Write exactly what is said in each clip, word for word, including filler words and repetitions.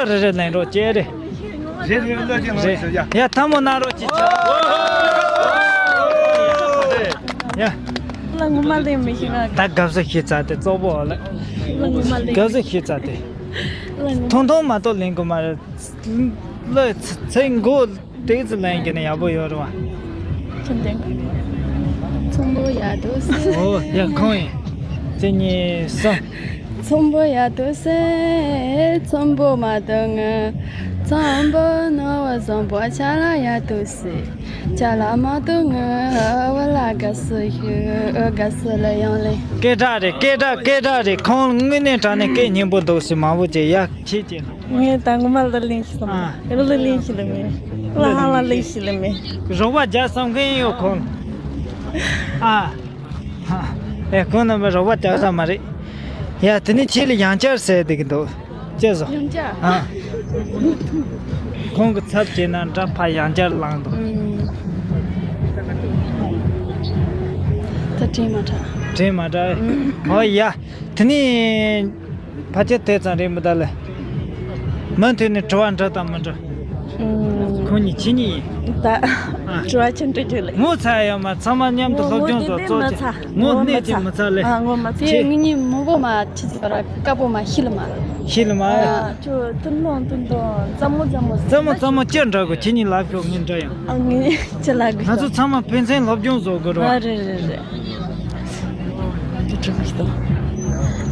རེ་རེ་ལེན་རོགས་བྱེད་རེ། རེ་རེ་ལོས་ཀྱང་རེ་ལོས་ཡ། ཡ་ཐལ་མོ་གནང་རོགས་གྱིས། ཡ། ལ་ངོ་མ་ལེན་མི་ཤེས་ང་། ད་དགའ་བསུ་ཤེས་ཚར་ཏེ་གཙོ་བོ་ལ། ལ་ངོ་མ་ལེན་དགའ་བསུ་ཤེས་ཚར་ཏེ། ལ་ངོ་མ་ཐུང་ཐུང་མ་གཏོགས་ལེན་དགོས་མ་རེད། ལོས་ཚེ་མགོ་ཏིག་ཙི་ལེན་གྱི་ནི་ཡག་པོ་ཡོད་རེད་བ། ཁྱེད་འདེང་གི་ཚོམ་བུ་ཡག་འདུག་ཟེར། ཨོ་ཡ་ཁོང་ཡིན། གཅིག་གཉིས་གསུམ། ཚོམ་བུ་ཡག་འདུག་ཟེར། ཚོམ་བུ་མ་འདུག་ངས། ཚོམ་བུ་ནོར་བུ་བཟང་པོ་ཅ་ལག་ཡག་འདུག་ཟེར། ཅ་ལག་མ་འདུག་ངས་བུ་ལ་དགའ་བསུ་ཞུ། དགའ་བསུ་ལ་ཡང་ལེ། སྐད་གྲགས་རེད། སྐད་གྲགས་སྐད་གྲགས་རེད། ཁོང་དངོས་གནས་དྲང་གནས་སྐད་སྙན་པོ་འདུག་ཟེར། མང་པོ་ཅིག་ཡ་ཁྱེད་ཀྱིས། ངས་ད་ངོ་མ་ལ་ལེན་ཤི་ལ་མེད། ཨ། ལ་ལ་ལེན་ཤི་ལ་མེད། ལ་ཧ་ལ་ལེན་ཤི་ལ་མེད། རོགས་པ་རྒྱག་བསམ་མཁན་ཡོད་ཁོང་། ཨ། ཨེ་ཁོང་རྣམ་པ་རོགས་པ་རྒྱག་ས་མ་རེད། ཡ་དེ་ནི་ཁྱེད་ལ་ཡང་བསྐྱར་ཟེར་བསྡད་ཀྱི་འདུག་ཅེས་སོ། ཡང་བསྐྱར། ཨ། ཁོང་གི་ཚབ་བྱས་ན་འདྲ་ཕ་ཡང་བསྐྱར་ལངས་འདུག་ཨུམ། ད་དྲན་མ་དྲག་དྲན་མ་དྲག་ཨོ་ཡ། དེ་ནི། ཕལ་ཆེར་དེ་ཙམ་རེད་མི་གདའ་ལེ། མུ་མཐུད་ནས་དྲི་བ་འདྲ་དང་མི་འདྲ། ཨུམ། ཁོང་གཉིས་ཁྱེད་གཉིས་ཡིན། ད། ཨ། དྲི་བ་ཆེན་པོ་འདྲ་ལེ། ངོ་ཚ་ཡོད་མ། ཚང་མ་མཉམ་དུ་སློབ་སྦྱོང་ཚོ་ཚོ་ཆེ། ངོ་གནས་ཀྱི་མི་ཚ་ལེ། ཨ། ངོ་མ་ཚ། དེ་ངེད་གཉིས་མང་པོ་མ་ཁྱི་ཚོ་ར་དཀར་པོ་མ་ཤི་ལ་མ། ཤི་ལ་མ། ཨ། ཁྱོད་ཐུན་མོང་ཐུན་མོང་རྩ་མོ་རྩ་མོ། རྩ་མོ་རྩ་མོ་ཅི་འདྲ་གོ་ཁྱེད་གཉིས་ལབ་ཤོག་ངས་འདྲ་ཡང་། ཨ། ངས་ཅི་ལབ་དགོས། ང་ཚོ་ཚང་མ་ཕན་ཚུན་སློབ་སྦྱོང་བཟོ་དགོས་ར། ཨ། རེད་རེད་རེད།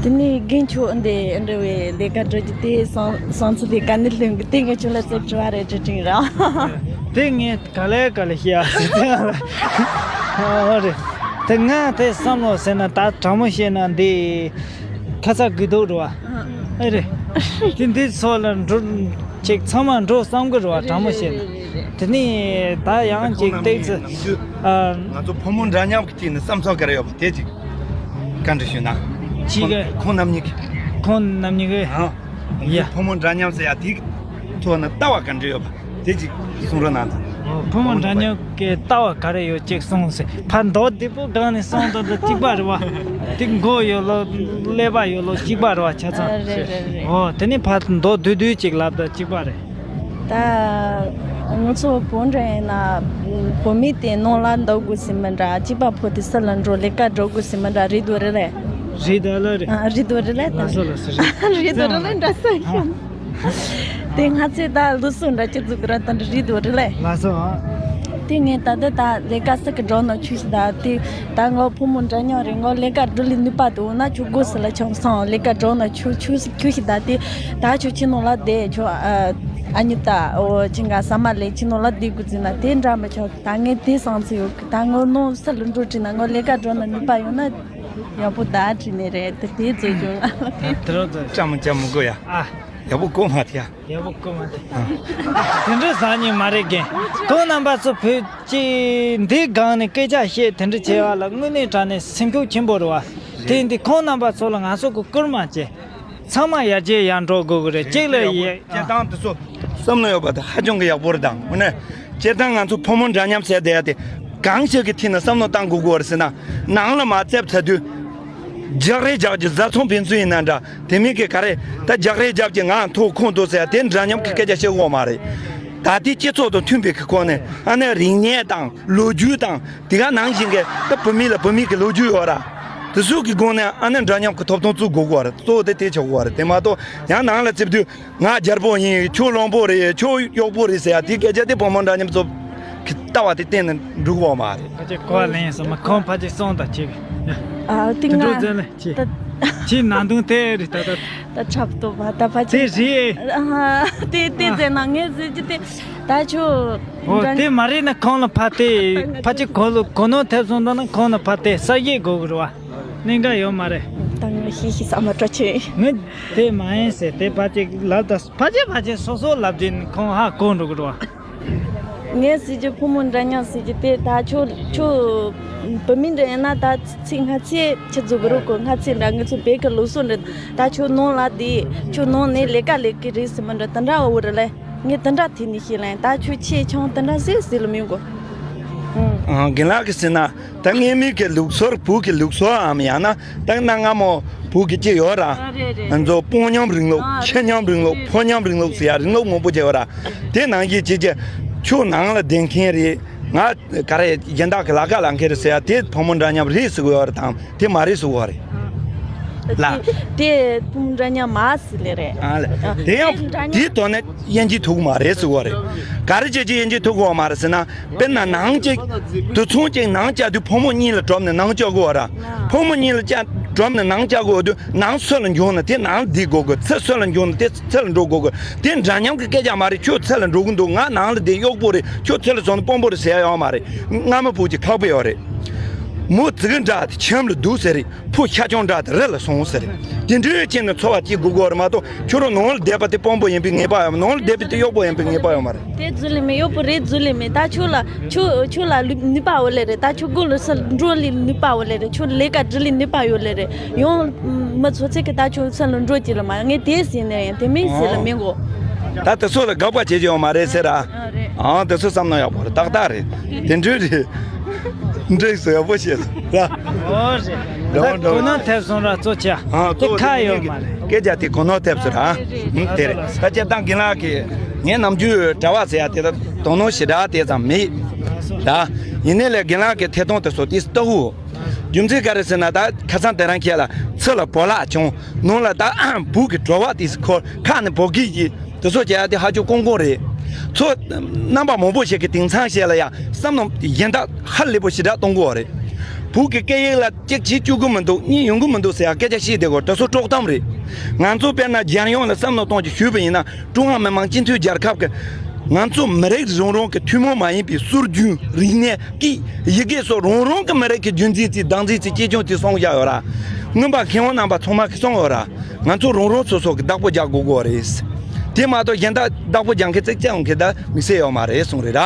དེ་ནས་རྒན་ཁྱོད་འདི་འདྲ་བའི་ལས་ཀ་འགྲོ་རྒྱུ་དེ་སང་སང་ཚུ་དེ་ག་ནས་ལྷོད་གི་དེ་ངས་ཁྱོད་ལ་ཚིག་དྲི་བ་རེ་དྲི་དྲིན་ར། དེ་ངས་ག་ལེ་ག་ལེ་ཤེས་ཨ་ཟེར་ཨ་རེད། དེ་ང་དེ་བསམ་བློ་ཟེར་ན་ད་དྲང་མོ་བཤད་ན་འདི་ཁ་ཚ་དགོས་འདུག་རེད་བ། ཨེ་རེད། དེ་འདི་ཚོ་ལ་འགྲོ། ཅིག་ཚང་མ་འགྲོ་བསམ་གི་རེད་བ། དྲང་མོ་བཤད་ན། དེ་ནས་ད་ཡང་ཅིག་ཏོག་ཙམ། ཨ། ང་ཚོ་ཕོ་མོ་འདྲ་མཉམ་གྱི་དེ་ནི་བསམ་ཚུལ་ག་རེ་ཡོད་པ་དེ་ཅིག་བཀའ་འདྲི་ཞུས་ན། ཅིག་གི། ཁོང་རྣམ་གཉིས་ཀྱི། ཁོང་རྣམ་གཉིས་ཀྱི། ཨ། ཡ། ཕོ་མོ་འདྲ་མཉམ་ཟེར་ཡ་དེ་ཐོག་ནས་ལྟ་བ་ག་འདྲ་ཡོད་པ་དེ་ཅིག་གསུང་རོགས་གནང་དང་། ཨོ། ཕོ་མོ་འདྲ་མཉམ་གྱི་ལྟ་བ་ག་རེ་ཡོད་ཅིག་གསུངས་ཟེར། ཕར་མདོ་སྡེ་པོ་སྒང་ནས་གསུངས་དང་དང་གཅིག་པ་རེད་བ། དེ་མགོ་ཡོད་ལོ་ཀླད་པ་ཡོད་ལོ་གཅིག་པ་རེད་བ་ཆ་ཚང་། ཨ། རེད་རེད་རེད། ཨོ། དེ་ནས་ཕར་མདོ་བསྡུས་བསྡུས་ཅིག་ལབ་དང་གཅིག་པ་རེད། ད་ང་ཚོ་བོད་འདྲ་ཡིན་ན་བུད་མེད་དེ་ནང་ལ་འདུག་དགོས་ཟེར་མི་འདྲ། གཅིག་པ་ཕོ་དེ་ས་ལ་འགྲོ་ལས་ཀ་འགྲོ་དགོས་ཟེར་མི་འདྲ། རེད་འདུག་རེད་ལེ། རེད་ད་ལ་རེད། ཨ། རེད་འདུག་རེད་ལེ། ལ་སོ་ལ་སོ་རེད། རེད་འདུག་རེད་ལེ་འདྲ་ས་ཡིན། དེ་ང་ཚོས་ད་ལུགས་སྲོལ་འདྲ་ཅི་ཟིག་ར་ད་འདྲ་རེད་འདུག་རེད་ལེ། ལ་སོ། དེ་ངས་ད་ལྟ་ད་ལས་ཀ་ས་གི་འགྲོ་ན་ཆུ་ཞིག་ད་དེ་ད་ངའི་བུ་མོ་འདྲ་མཉམ་རེད། ངའི་ལས་ཀ་འགྲོ་ལས་ནུས་པ་འདུག་ན་ཁྱོད་དགོས་ཟེར་ལ་ཆང་སང་ལས་ཀ་འགྲོ་ན་ཆུ་ཆུ་ཆུ་ཞིག་ད་དེ་ད་ཁྱོད་ཁྱིམ་ནང་ལ་བསྡད། ཁྱོད་ཨ་ཨ་ནི་ད་འོ་ཅི་འགའ་ཟ་མ་ལས་ཁྱིམ་ནང་ལ་བསྡད་དགོས་ཟེར་ན་དེ་འདྲ་མི་ཆོག་ད་ངས་དེ་བསམ་ཚུལ་ཡོད་གི། ད་ངའི་ནང་ས་ལ་འགྲོ་བྲིས་ན་ངའི་ལས་ཀ་འགྲོ་ན་ནུས་པ་ཡོད་ན་ཡག་པོ་ད་བྲིས་ནས་རེད། དེ་དེ་བཟོ་རྒྱུ་ང་ལ་དེ། དེ་རོ་ཚོ་ཅམ་ཅམ་མི་དགོས་ཡ། ཨ། ཡག་པོ་གོ་མ་ཐལ་ཡ། ཡག་པོ་གོ་མ་ཐལ། དེ་འདྲ་ཟ་ཉེ་མ་རེད་རྒན། ཁོང་རྣམ་པ་ཚོ་བོད་ཀྱི་འདི་སྒང་ནས་སྐད་ཆ་བཤད་དེ་འདྲ་བྱས་པ་ལ་དངོས་གནས་དྲང་གནས་སེམས་ཤུགས་ཆེན་པོ་རེད་བ། དེ་འདི་ཁོང་རྣམ་པ་ཚོ་ལ་ང་ཚོ་གི་བསྐུལ་མ་བྱས། ཚང་མ་ཡར་རྒྱས་ཡར་འགྲོ་དགོས་ཀྱི་རེད། གཅིག་ལ་ཡ། སྤྱིར་བཏང་དེ་ཚོ་བསམ་བློ་ཡོད་པ་དེ་ཧ་ཅང་གི་ཡག་པོ་རེད། དང་དངོས་གནས་སྤྱིར་བཏང་ང་ཚོ་ཕོ་མོ་འདྲ་མཉམ་ཟེར་བསྡད་ཡ་དེ་གང་ཞིག་གི་ཐད་ནས་བསམ་བློ་བཏང་དགོས་ཀྱི་རེད་ཟེར་ན། ནང་ལ་མར་བཙལ་ཚར་དུས། རྒྱག་རེས་རྒྱབ་ཀྱི་བཟའ་ཚང་ཕན་ཚུན་ཡིན་ན་འདྲ། དེ་མིན་གྱི་ག་རེ་ད་རྒྱག་རེས་རྒྱབ་ཀྱི་ང་མཐོ་ཁོང་མཐོ་ཟེར་ཡ་དེ་འདྲ་མཉམ་གྱི་སྐད་ཆ་བཤད་དགོས་མ་རེད། ད་ལྟའི་སྤྱི་ཚོགས་དང་མཐུན་པའི་གི་སྒོ་ནས་ཨ་ནི་རིག་གནས་དང་ལོ་རྒྱུས་དང་དེ་ག་ནང་བཞིན་གྱི་ད་བུད་མེད་ལ་བུད་མེད་ཀྱི་ལོ་རྒྱུས་ཡོད་ར། དེ་ཚོ་གི་སྒོ་ནས་ཨ་ནི་འདྲ་མཉམ་གྱི་ཐོབ་ཐང་བཙུགས་དགོས་ཀྱི་རེད། གཙོ་བོ་དེ་དེ་ཆགས་དགོས་རེད། དེ་མ་གཏོགས་ཡང་ནང་ལ་བཙལ་དུས་ང་རྒྱལ་པོ་ཡིན། ཁྱོད་བློན་པོ་རེད། ཁྱོད་གཡོག་པོ་རེད་ཟེར་ཡ་དེ་སྐད་ཆ་དེ་ཕོ་མོ་འདྲ་མཉམ་ཚོ་གི་ལྟ་བ་དེ་གཏན་ནས་འགྲིག་གི་ཡོད་མ་རེད། ཕལ་ཆེར་གོ་བ་ལེན་སོང་མ། ཁོང་ཕལ་ཆེར་སོང་དང་བྱེད་གི། ཨ། དེ་དེ་འགྲོ་ང་ཙམ་ལས་ཁྱེད་ད་ཁྱེད་ནང་དོན་དེ་རེད། ད་ད་ད་འཁྲབ་ཏོ་བ་ད་ཕ་དེ་ཆེ་རེད། ཨ་ཧ། དེ་དེ་ཨ་ཟེར་ན་ངས་ཟེར་གྱི་དེ་ད་ཁྱོད་ཨོ་འདྲ་དེ་མ་རེད་ན། ཁོང་ལ་ཕ་དེ་ཕ་ཅིག་གོ་ལོ་གོ་ནོར་ཐེབས་སོང་ད་ན་ཁོང་ལ་ཕ་དེ་ས་གཞས་དགོས་གི་རེད་བ། གནད་འགག་ཡོད་མ་རེད། ད་ངས་ཤེས་ཤེས་ས་མ་སྤྲོ་ཆེ། ངས་དེ་མ་ཡིན་ཟེར་དེ་ཕ་ཅིག་ལབ་ད་ཕ་ཅིག་ཕ་ཅིག་སོ་སོ་ལབ་དུས་ཁོང་ཧ་གོ་འགྲོ་གི་རེད་བ། ངས་ཟེར་རྒྱུ་ཕོ་མོ་འདྲ་མཉམ་ཟེར་རྒྱུ་དེ་ད་ཁྱོད་ཁྱོད་བུད་མེད་འདྲ་ཡིན་ན་ད་ཚིག་སྔ་ཚེ་ཁྱི་རྫུ་གི་རུ་གོ་སྔ་ཚེ་འདྲ་ངེད་ཚོ་བོད་ཀྱི་ལུགས་སྲོལ་འདྲ། ད་ཁྱོད་ནང་ལ་བསྡད་ཁྱོད་ནང་ནས་ལས་ཀ་ལས་ཀྱི་རེད་ཟེར་མི་འདྲ་དེ་འདྲ་འོ་རེད་ལེ། ངས་དེ་འདྲ་དེ་ནས་ཤེས་ལེ། ད་ཁྱོད་ཆེ་ཆུང་དེ་འདྲ་ཟེར་ཟེར་ལ་མི་གོ། ཨང་། ཨ། རྒན་ལགས་ཀྱིས་ཟེར་ན་ད་སྔ་མོའི་གི་ལུགས་སྲོལ་བོད་ཀྱི་ལུགས་སྲོལ་འམ་ཡང་ན་ད་གནའ་སྔ་མོ་ བོད་ཀྱི་སྐད་ཡོད་ར། ཨ་རེད་རེད། ང་ཚོ་སྤུན་མཉམ་རིང་ལུགས། ཨ་ཁྱི་མཉམ་རིང་ལུགས། རེད། ཕོ་མཉམ་རིང་ལུགས་ཟེར་ཡ་རིང་ལུགས་མང་པོ་བྱས་ཡོད་ར། དེ་ནང་བཞིན་བྱེད་ཀྱི་ཁྱོད་ནང་ལ་བསྡད་མཁན་རེད། ང་ག་རེ་གཞན་དག་གི་ལ་ཀ་ལ་མཁན་རེད་ཟེར་ཡ་དེ་ཕོ་མོ་འདྲ་མཉམ་རེད་ཟེར་གི་ཡོད་རེད་དམ། དེ་མ་རེད་ཟེར་གི་ཡོད་རེད། ལ། དེ་དེ་ཕོ་མོ་འདྲ་མཉམ་མ་ཟེར་ལེ་རེད། ཨ་ལ། ཨ། དེ་ཡང་དེ་འདྲ་མཉམ། དེའི་ཐོག་ནས་དབྱེ་འབྱེད་ཐུབ་ཀྱི་མ་རེད་ཟེར་གི་ཡོད་རེད། ག་རེ་བྱས་ཀྱི་དབྱེ་འབྱེད་ཐུབ་ཀྱི་ཡོད་མ་རེད་ཟེར་ན། དཔེར་ན་ནང་གཅིག་དུད་ཚང་གཅིག་ནང་བཅའ་དུས་ཕོ་མོ་གཉིས་ལ་གྲོམ་ནས་ནང་བཅའ་དགོས་ར། ཕོ་མོ་གཉིས་ལ་བཅའ་གྲོམ་ནས་ནང་བཅའ་དགོས་དུས་ནང་སུ་ལ་འགྱུར་ན་དེ་ནང་ལ་བསྡད་དགོས་དགོས། ཚུར་སུ་ལ་འགྱུར་ན་དེ་ཚུར་ལ་འགྲོ་དགོས་དགོས། དེ་འདྲ་མཉམ་གྱི་སྐད་ཆ་མ་རེད། ཁྱོད་ཚུར་ལ་འགྲོ་གི་འདུག་ང་ནང་ལ་བསྡད་གཡོག་པོ་རེད། ཁྱོད་ཚུར་ལ་སོང་ན་དཔོན་པོ་རེད་ཟེར་ཡ་ཡོད་མ་རེད། སྔ་མོ་བོད་ཀྱི་ཁ་དཔེ་ཡོད་རེད། མོ་ཙི་གུ་འདྲ་དེ་ཁྱིམ་ལ་འདུག་ཟེར་རེད། ཕོ་ཤ་ཆང་འདྲ་དེ་རི་ལ་སོང་ཟེར། དེ་འདྲའི་ཆེད་ནས་འཚོ་བ་སྐྱེལ་དགོས་ཀྱི་ཡོད་རེད་མ་གཏོགས། ཁྱོད་རང་ནང་ལ་བསྡད་པ་དེ་དཔོན་པོ་ཡིན་པའི་ངེས་པ་ཡོད་མ། ནང་ལ་བསྡད་པ་དེ་གཡོག་པོ་ཡིན་པའི་ངེས་པ་ཡོད་མ་རེད། དེ་རྫུན་ལས་མེད། གཡོག་པོ་རེད་རྫུན་ལས་མེད། ད་ཁྱོད་ལ་ཁྱོད་ཁྱོད་ལ་ལུས་ནུས་པ་ཡོད་ལེ་རེད། ད་ཁྱོད་སྒོ་ལ་སུ་འགྲོ་ལས་ནུས་པ་ཡོད་ལེ་རེད། ཁྱོད་ལས་ཀ་འགྲུབ་ལས་ནུས་པ་ཡོད་ལེ་རེད། ཡང་མི་ཚོ་ཚད་ཀྱི་ད་ཁྱོད་སུ་ལ་འགྲོ་གྱི་ལ་མ། ངས་དེ་ཟེར་ནས་ཡང་དེ་མིན་ཟེར་ལ་མི་གོ། ད་དེ་ཚོ་ལ་དགག་པ་བྱེད་ཀྱི་ཡོད་མ་རེད་ཟེར་ར། ཨ་རེད། ཨང་དེ་ཚོ་བསམ་ན་ཡག་པོ་རེད། ཏག་ཏག་རེད། དེ་འདྲ་རེད། འགྲིག་སོང་། ཡག་པོ་བཤད་སོང་ར། ཨོ་རེད། འགྲོ་འགྲོ། གོ་ནོར་ཐེབས་སོང་ར་གཙོ་ཆེ། ཨ་དེ་གཙོ་ཁ་ཡོད་མ་རེད། སྐད་ཆ་དེ་གོ་ནོར་ཐེབས་སོང་ར། ཨ་དེ་རེད། ད་སྤྱིར་བཏང་རྒན་ལགས་ཀྱིས་ངའི་ནམ་རྒྱུན་གྲྭ་པ་ཟེར་ཡ་དེ་ལ་དོ་སྣང་ཞེ་དྲག་དེ་ཙམ་མེད་ར། ཡིན་ནའི་ལས་རྒན་ལགས་ཀྱི་ཐད་གཏོང་དེ་ཚོ་དེ་ལྟ་བུ། རྒྱུ་མཚན་ག་རེ་ཟེར་ན། ད་ཁ་སང་དེ་རིང་ཁྱེད་ལ་ཚུར་ལ་བོད་ལྭ་བྱུང་། ནང་ལ་ད་བོད་ཀྱི་གྲྭ་པ་དེ་ཚོ་འཁོར། ཁ་ནས་བོད་སྐད་ཀྱི་དེ་ཚོ་བྱས་ཡ་དེ་ཧ་ཅང་དཀོན་དཀོན་རེད། ཚོ་རྣམ་པ་མང་པོ་ཞིག་གིས་དེང་སང་བཤད་ལ་ཡ་བསམ་མནོ་གཞན་དག་ཧ་ལས་པོ་ཞེ་དྲག་གཏོང་གི་ཡོད་རེད། བོད་ཀྱི་སྐད་ཡིག་ལ་གཅིག་བྱེད་བཅུག་གི་མི་འདུག་གཉིས་ཡོང་གི་མི་འདུག་ཟེར་ཡ་སྐད་ཆ་བཤད་བསྡད་ཡོད། དེ་ཚོ་དཀྲོག་གཏམ་རེད། ང་ཚོ་དཔེར་ན་རྒྱལ་ཡོངས་ལ་བསམ་བློ་གཏོང་རྒྱུ་ཞུས་པ་ཡིན་ན། ཀྲུང་ཧྭ་མི་དམངས་སྤྱི་མཐུན་རྒྱལ་ཁབ་ཀྱི་ང་ཚོ་མི་རིགས་རང་རང་གི་ཐུན་མོང་མ་ཡིན་པའི་སྲོལ་རྒྱུན། རིག་གནས། སྐད། ཡི་གེ་སོགས་རང་རང་གི་མི་རིགས་ཀྱི་རྒྱུན་འཛིན་རྩིས། བདག་འཛིན་རྩིས། གཅེས་སྐྱོང་རྩིས་གསུངས་བཞག་ཡོད་ར། མངོན་པ་མཁས་དབང་རྣམ་པ་ཚང་མ་གིས་གསུངས་ཡོད་ར། ང་ཚོ་རང་རང་སོ་སོ་གི་བདག་པོ་རྒྱག་དགོས་ཀྱི་ཡོད་རེད། དེ་མ་གཏོགས་གཞན་དག་བདག་པོ་རྒྱག་མཁན་ཙིག་ཙིག་ཡོང་མཁན་ད་དམིགས་བསལ་ཡོད་མ་རེད་གསུངས་རེད་ར།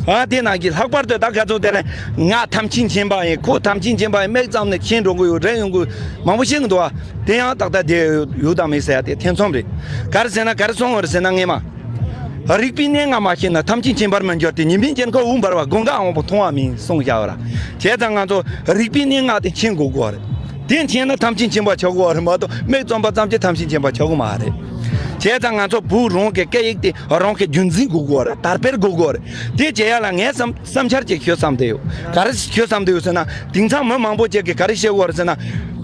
ཨ་དེ་ནང་གི་ལྷག་པར་དུ་ད་ག་ཚོད་དེ་རེད། ང་ཐམས་ཅད་མཁྱེན་པ་ཡིན། ཁོ་ཐམས་ཅད་མཁྱེན་པ་ཡིན། མིག་བཙུམ་ནས་མཁྱེན་འགྲོ་གི་ཡོད་རེད། ཡོང་གི་མང་པོ་ཤེས་གི་འདུག་ཨ། དེ་ཡང་ཏག་ཏག་དེ་ཡོད་དམ་མེད་ཟེར་ཡ་དེ་ཐེ་ཚོམ་རེད། ག་རེ་ཟེར་ན། ག་རེ་གསུངས་ཡོད་རེད་ཟེར་ན། སྔས་མ་རིག་པའི་གནས་ལྔ་མ་ཤེས་ན། ཐམས་ཅད་མཁྱེན་པར་མི་འགྱུར་ཏེ། ཉི་མའི་དཀྱིལ་འཁོར་འོད་འབར་བ། ཀུན་དགའ་དབང་པོ་མཐོང་བ་མིན་གསུངས་བཞག་ཡོད་ར། བྱས་ཙང་ང་ཚོ་རིག་པའི་གནས་ལྔ་དེ་མཁྱེན་དགོས་ཀྱི་ཡོད་རེད། དེ་མཁྱེན་ན་ཐམས་ཅད་མཁྱེན་པ་ཆགས་ཀྱི་ཡོད་རེད་མ་གཏོགས། མིག་བཙུམ་པ་ཙམ་གྱིས་ཐམས་ཅད་མཁྱེན་པ་ཆགས་ཀྱི་མ་རེད། བྱས་ཙང་ང་ཚོ་བོད་རང་གི་སྐད་ཡིག་དེ་རང་གིས་རྒྱུན་འཛིན་དགོས་ཀྱི་ཡོད་རེད། དར་སྤེལ་དགོས་ཀྱི་ཡོད་རེད། དེ་བྱེད་ཡ་ལ་ངས་བསམ་བསམ་འཆར་ཅིག་ཞུ་བསམ་བསྡད་ཡོད། ག་རེ་ཞུ་བསམ་བསྡད་ཡོད་ཟེར་ན། དེང་སང་མི་མང་པོ་ཅིག་གིས་ག་རེ་བཤད་ཀྱི་ཡོད་རེད་ཟེར་ན།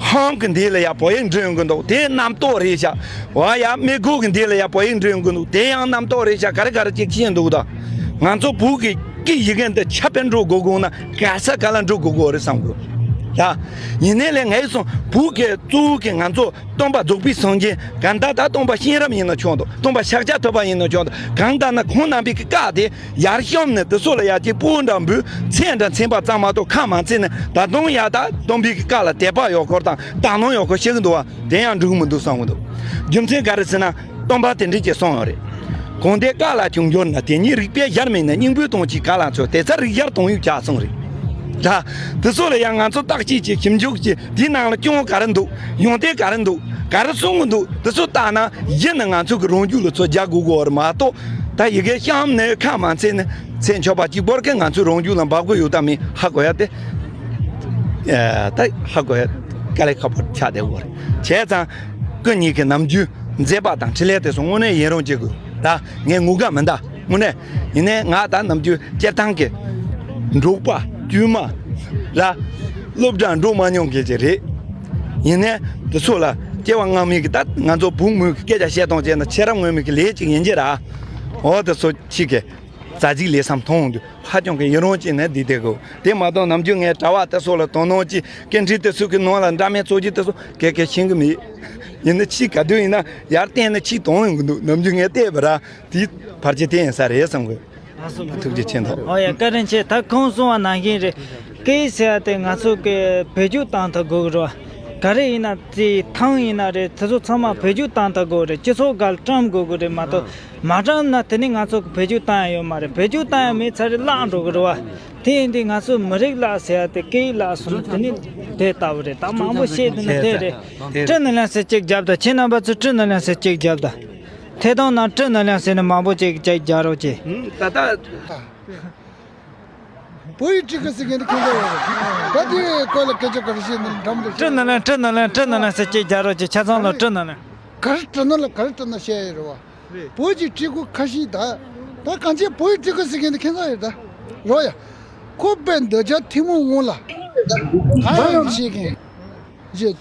ཧམ་གྱི་འདི་ལ་ཡ་བོད་ཡིག་འབྲི་ཡོང་གི་འདུག་དེ་རྣམ་རྟོག་རེད་ཤག་འོ་ཡ། མི་གོ་གི་འདི་ལ་ཡ་བོད་ཡིག་འབྲི་ཡོང་གི་འདུག་དེ་ཡང་རྣམ་རྟོག་རེད་ཤག་ག་རེ་ག་རེ་ཅིག་བཤད་འདུག་ད་ང་ཚོ་བོད་ཀྱི་སྐད་ཡི་གེ་འདི་ཁྱབ་སྤེལ་འགྲོ་དགོས་དགོས་ན་ག་ས་ག་ལ་འགྲོ་དགོས་དགོས་རེད་བསམ་གི་ཡ། ཡིན་ནའི་ལས་ངས་སོང་བོད་ཀྱི་གཙོ་བོ་གི་ང་ཚོ་སྟོན་པ་རྫོགས་པའི་སངས་རྒྱས། གང་ལྟར་ད་སྟོན་པ་གཤེན་རབ་ཡིན་ན་ཆོག་འདུག་སྟོན་པ་ཤཱཀྱ་ཐུབ་པ་ཡིན་ན་ཆོག་འདུག་གང་ལྟར་ན་ཁོང་རྣམ་པའི་གི་བཀའ་དེ་ཡར་བཤམས་ནས་དེ་ཚོ་ལ་ཡ་གཅིག་སྤུ་འདྲ་འབུལ། ཚད་འདྲ་མཚན་པ་ཙམ་མ་གཏོགས་ཁ་མ་ཚིག་ནས། ད་དུང་ཡ་ད་སྟོན་པའི་གི་བཀའ་ལ་དད་པ་ཡོད་སྐོར་དང་དག་སྣང་ཡོད་སྐོར་བཤད་གི་འདུག་བ། དེ་ཡང་འགྲིག་གི་མི་འདུག་བསམ་གི་འདུག་རྒྱུ་མཚན་ག་རེ་ཟེར་ན། སྟོན་པ་དེ་འདྲས་ཀྱིས་གསུངས་ཡོད་རེད། གང་དེ་བཀའ་ལ་ཅུང་འགྱུར་ན། དེ་ཉིད་རིགས་པའི་གཞིར་མེད་ན། སྙིང་པོའི་དོན་གྱིས་ག་ལ་འཚོལ། དེ་ཚེ་རིགས་གཞིར་དོན་ཡོད་ཀྱང་གསུངས་རེད། ད་དེ་ཚོ་ལ་ཡང་ང་ཚོ་བརྟག་དཔྱད་ཀྱིས་ཞིབ་འཇུག་ཀྱིས་དེའི་ནང་ལ་སྐྱོན་ག་རེ་འདུག་ཡོན་ཏན་ག་རེ་འདུག་ག་རེ་གསུང་གི་འདུག་དེ་ཚོ་བལྟས་ན་གཞི་ནས་ང་ཚོ་གི་རང་རྒྱུད་ལ་ཚུར་རྒྱག་དགོས་ཀྱི་ཡོད་རེད་མ་གཏོགས། ད་ཡི་གེ་གཤམ་ནས་ཁ་མ་ཚིག་ནས་ཚེ་མཆོད་པ་གཅིག་པོ་གིས་ང་ཚོའི་རང་རྒྱུད་ལ་འབབ་ཀྱི་ཡོད་དམ་མེད་ཧ་གོ་ཡ་དེ། ཨ་ད་ཧ་གོ་ཡ་དཀའ་ལས་ཁག་པོ་ཆགས་བསྡད་ཀྱི་ཡོད་རེད། བྱས་ཙང་སྐུ་ཉིད་ཀྱི་ནམ་རྒྱུན་མཛད་པ་དང་འཕྲིན་ལས་དེ་ཚོ་དངོས་གནས་ཡི་རང་བྱེད་དགོས་ར། ངས་ངུ་ག་མིན་ད། དངོས་གནས། ཡིན་ནའི་ང་ད་ནམ་རྒྱུན་སྤྱིར་བཏང་གི་འབྲོག་པ་དཀྱུས་མ་ར། སློབ་གྲྭ་འགྲོ་མ་མྱོང་མཁན་ཅིག་རེད། ཡིན་ནའི་དེ་ཚོ་ལ་སྐྱེ་བ་སྔ་མའི་གི་ད་ང་ཚོ་བུ་མོ་གི་སྐད་ཆ་བཤད་སྟངས་བྱས་ན་ཆེ་རབས་སྔོན་མའི་གི་ལས་ཅིག་ཡིན་གྱི་ར། འོ་དེ་ཚོ་ཅིག་གི་རྩ་ཚིག་ལས་བསམ་མཐོང་འོང་དུས་ཧ་ཅང་གི་ཡི་རང་བྱས་ནས་འདི་བསྡད་དགོས། དེ་མ་གཏོགས་ནམ་རྒྱུན་ངས་གྲྭ་པ་དེ་ཚོ་ལ་དོ་སྣང་ཅིག་སྐད་འཕྲིན་དེ་ཚོ་གི་ནང་ལ་འདྲ་མིན་ཚོགས་རྒྱུ་དེ་ཚོ་ག་གེ་ཤེས་གི་མེད། ཡིན་ན་ཕྱིས་ག་དུས་ཡིན་ན་ཡར་བལྟས་ན་ཕྱིས་དོན་ཡོང་གི་འདུག་ནམ་རྒྱུན་ངས་བལྟས་པ་ར། དེ་བར་ཆད་དེ་ཡིན་ས་རེད་བསམ་གི། ཐུགས་རྗེ་ཆེ་མདོག་ཨོ་ཡ། བཀའ་དྲིན་ཆེ། ད་ཁོང་གསུངས་པ་ནང་བཞིན་རེད། སྐད་ཡིག་ཟེར་ཡ་དེ་ང་ཚོ་གི་བེད་སྤྱོད་བཏང་ཐུབ་དགོས་ཀྱི་རེད་བ། ག་རེ་ཡིན་ན་རྩིས་ཐང་ཡིན་ན་རེད། དེ་ཚོ་ཚང་མ་བེད་སྤྱོད་བཏང་ཐུབ་དགོས་རེད། སྤྱི་ཚོགས་སྒང་བཀྲམ་དགོས་ཀྱི་རེད་མ་གཏོགས། མ་བཀྲམ་ན་དེ་ནི་ང་ཚོ་གི་བེད་སྤྱོད་བཏང་ཡ་ཡོད་མ་རེད། བེད་སྤྱོད་བཏང་ཡ་མེད་ཚར་རེད་བརླག་འགྲོ་གི་རེད་བ། དེ་ཡིན་དུས་ང་ཚོ་མི་རིགས་བརླག་ཟེར་ཡ་དེ་སྐད་ཡིག་བརླག་སོང་ན་དེ་ནི་དེ་ལྟ་བུ་རེད། ད་མང་པོ་བཤད་དུས་ན་དེ་རེད། བཀྲིས་ནོར་ལྷན་ཟེར་གཅིག་རྒྱབ་དང་། ཁྱེད་རྣམ་པ་ཚོས་བཀྲིས་ནོར་ལྷན་ཟེར་གཅིག་རྒྱབ་དང་། ཐད་གཏོང་ནང་བཀྲིས་ནོར་ལྷན་ཟེར་ནས་མང་པོ་ཅིག་ཅིག་རྒྱག་རོགས་གྱིས། ད་ལྟ། བོད་ཡིག་སྤྲི་གུ་ཟེར་མཁན་དེ་ཁྱེད་ཚོ་ཡོད་རེད། ད་དེ་སྐོར་ལ་སྐད་ཆ་ག་རེ་བཤད་ན་འགྲམ་དུ་སྤྲི་ནང་ལན་སྤྲི་ནང་ལན་སྤྲི་ནང་ལན་ཟེར་གྱི་རྒྱ་རོགས་ཀྱི་ཆ་ཚང་ལ་སྤྲི་ནང་ལན། ག་རེ་སྤྲི་ན་ལ་ག་རེ་སྤྲི་ན་བཤད་ཡོད་རེད་བ། རེད། བོད་ཀྱི་སྤྲི་གུ་ཁ་ཤས་ད། ད་གང་ཅི་བོད་ཀྱི་སྤྲི་གུ་ཟེར་མཁན་དེ་ཁྱེད་ཚོ་ཡོད་ད། རོ་ཡ། ཁོ་པའི་འདོད་ཆགས་ཐུན་མོང་སྔོན་ལ། གང་ཡང་མི་ཤེས་མཁན། ཞེས་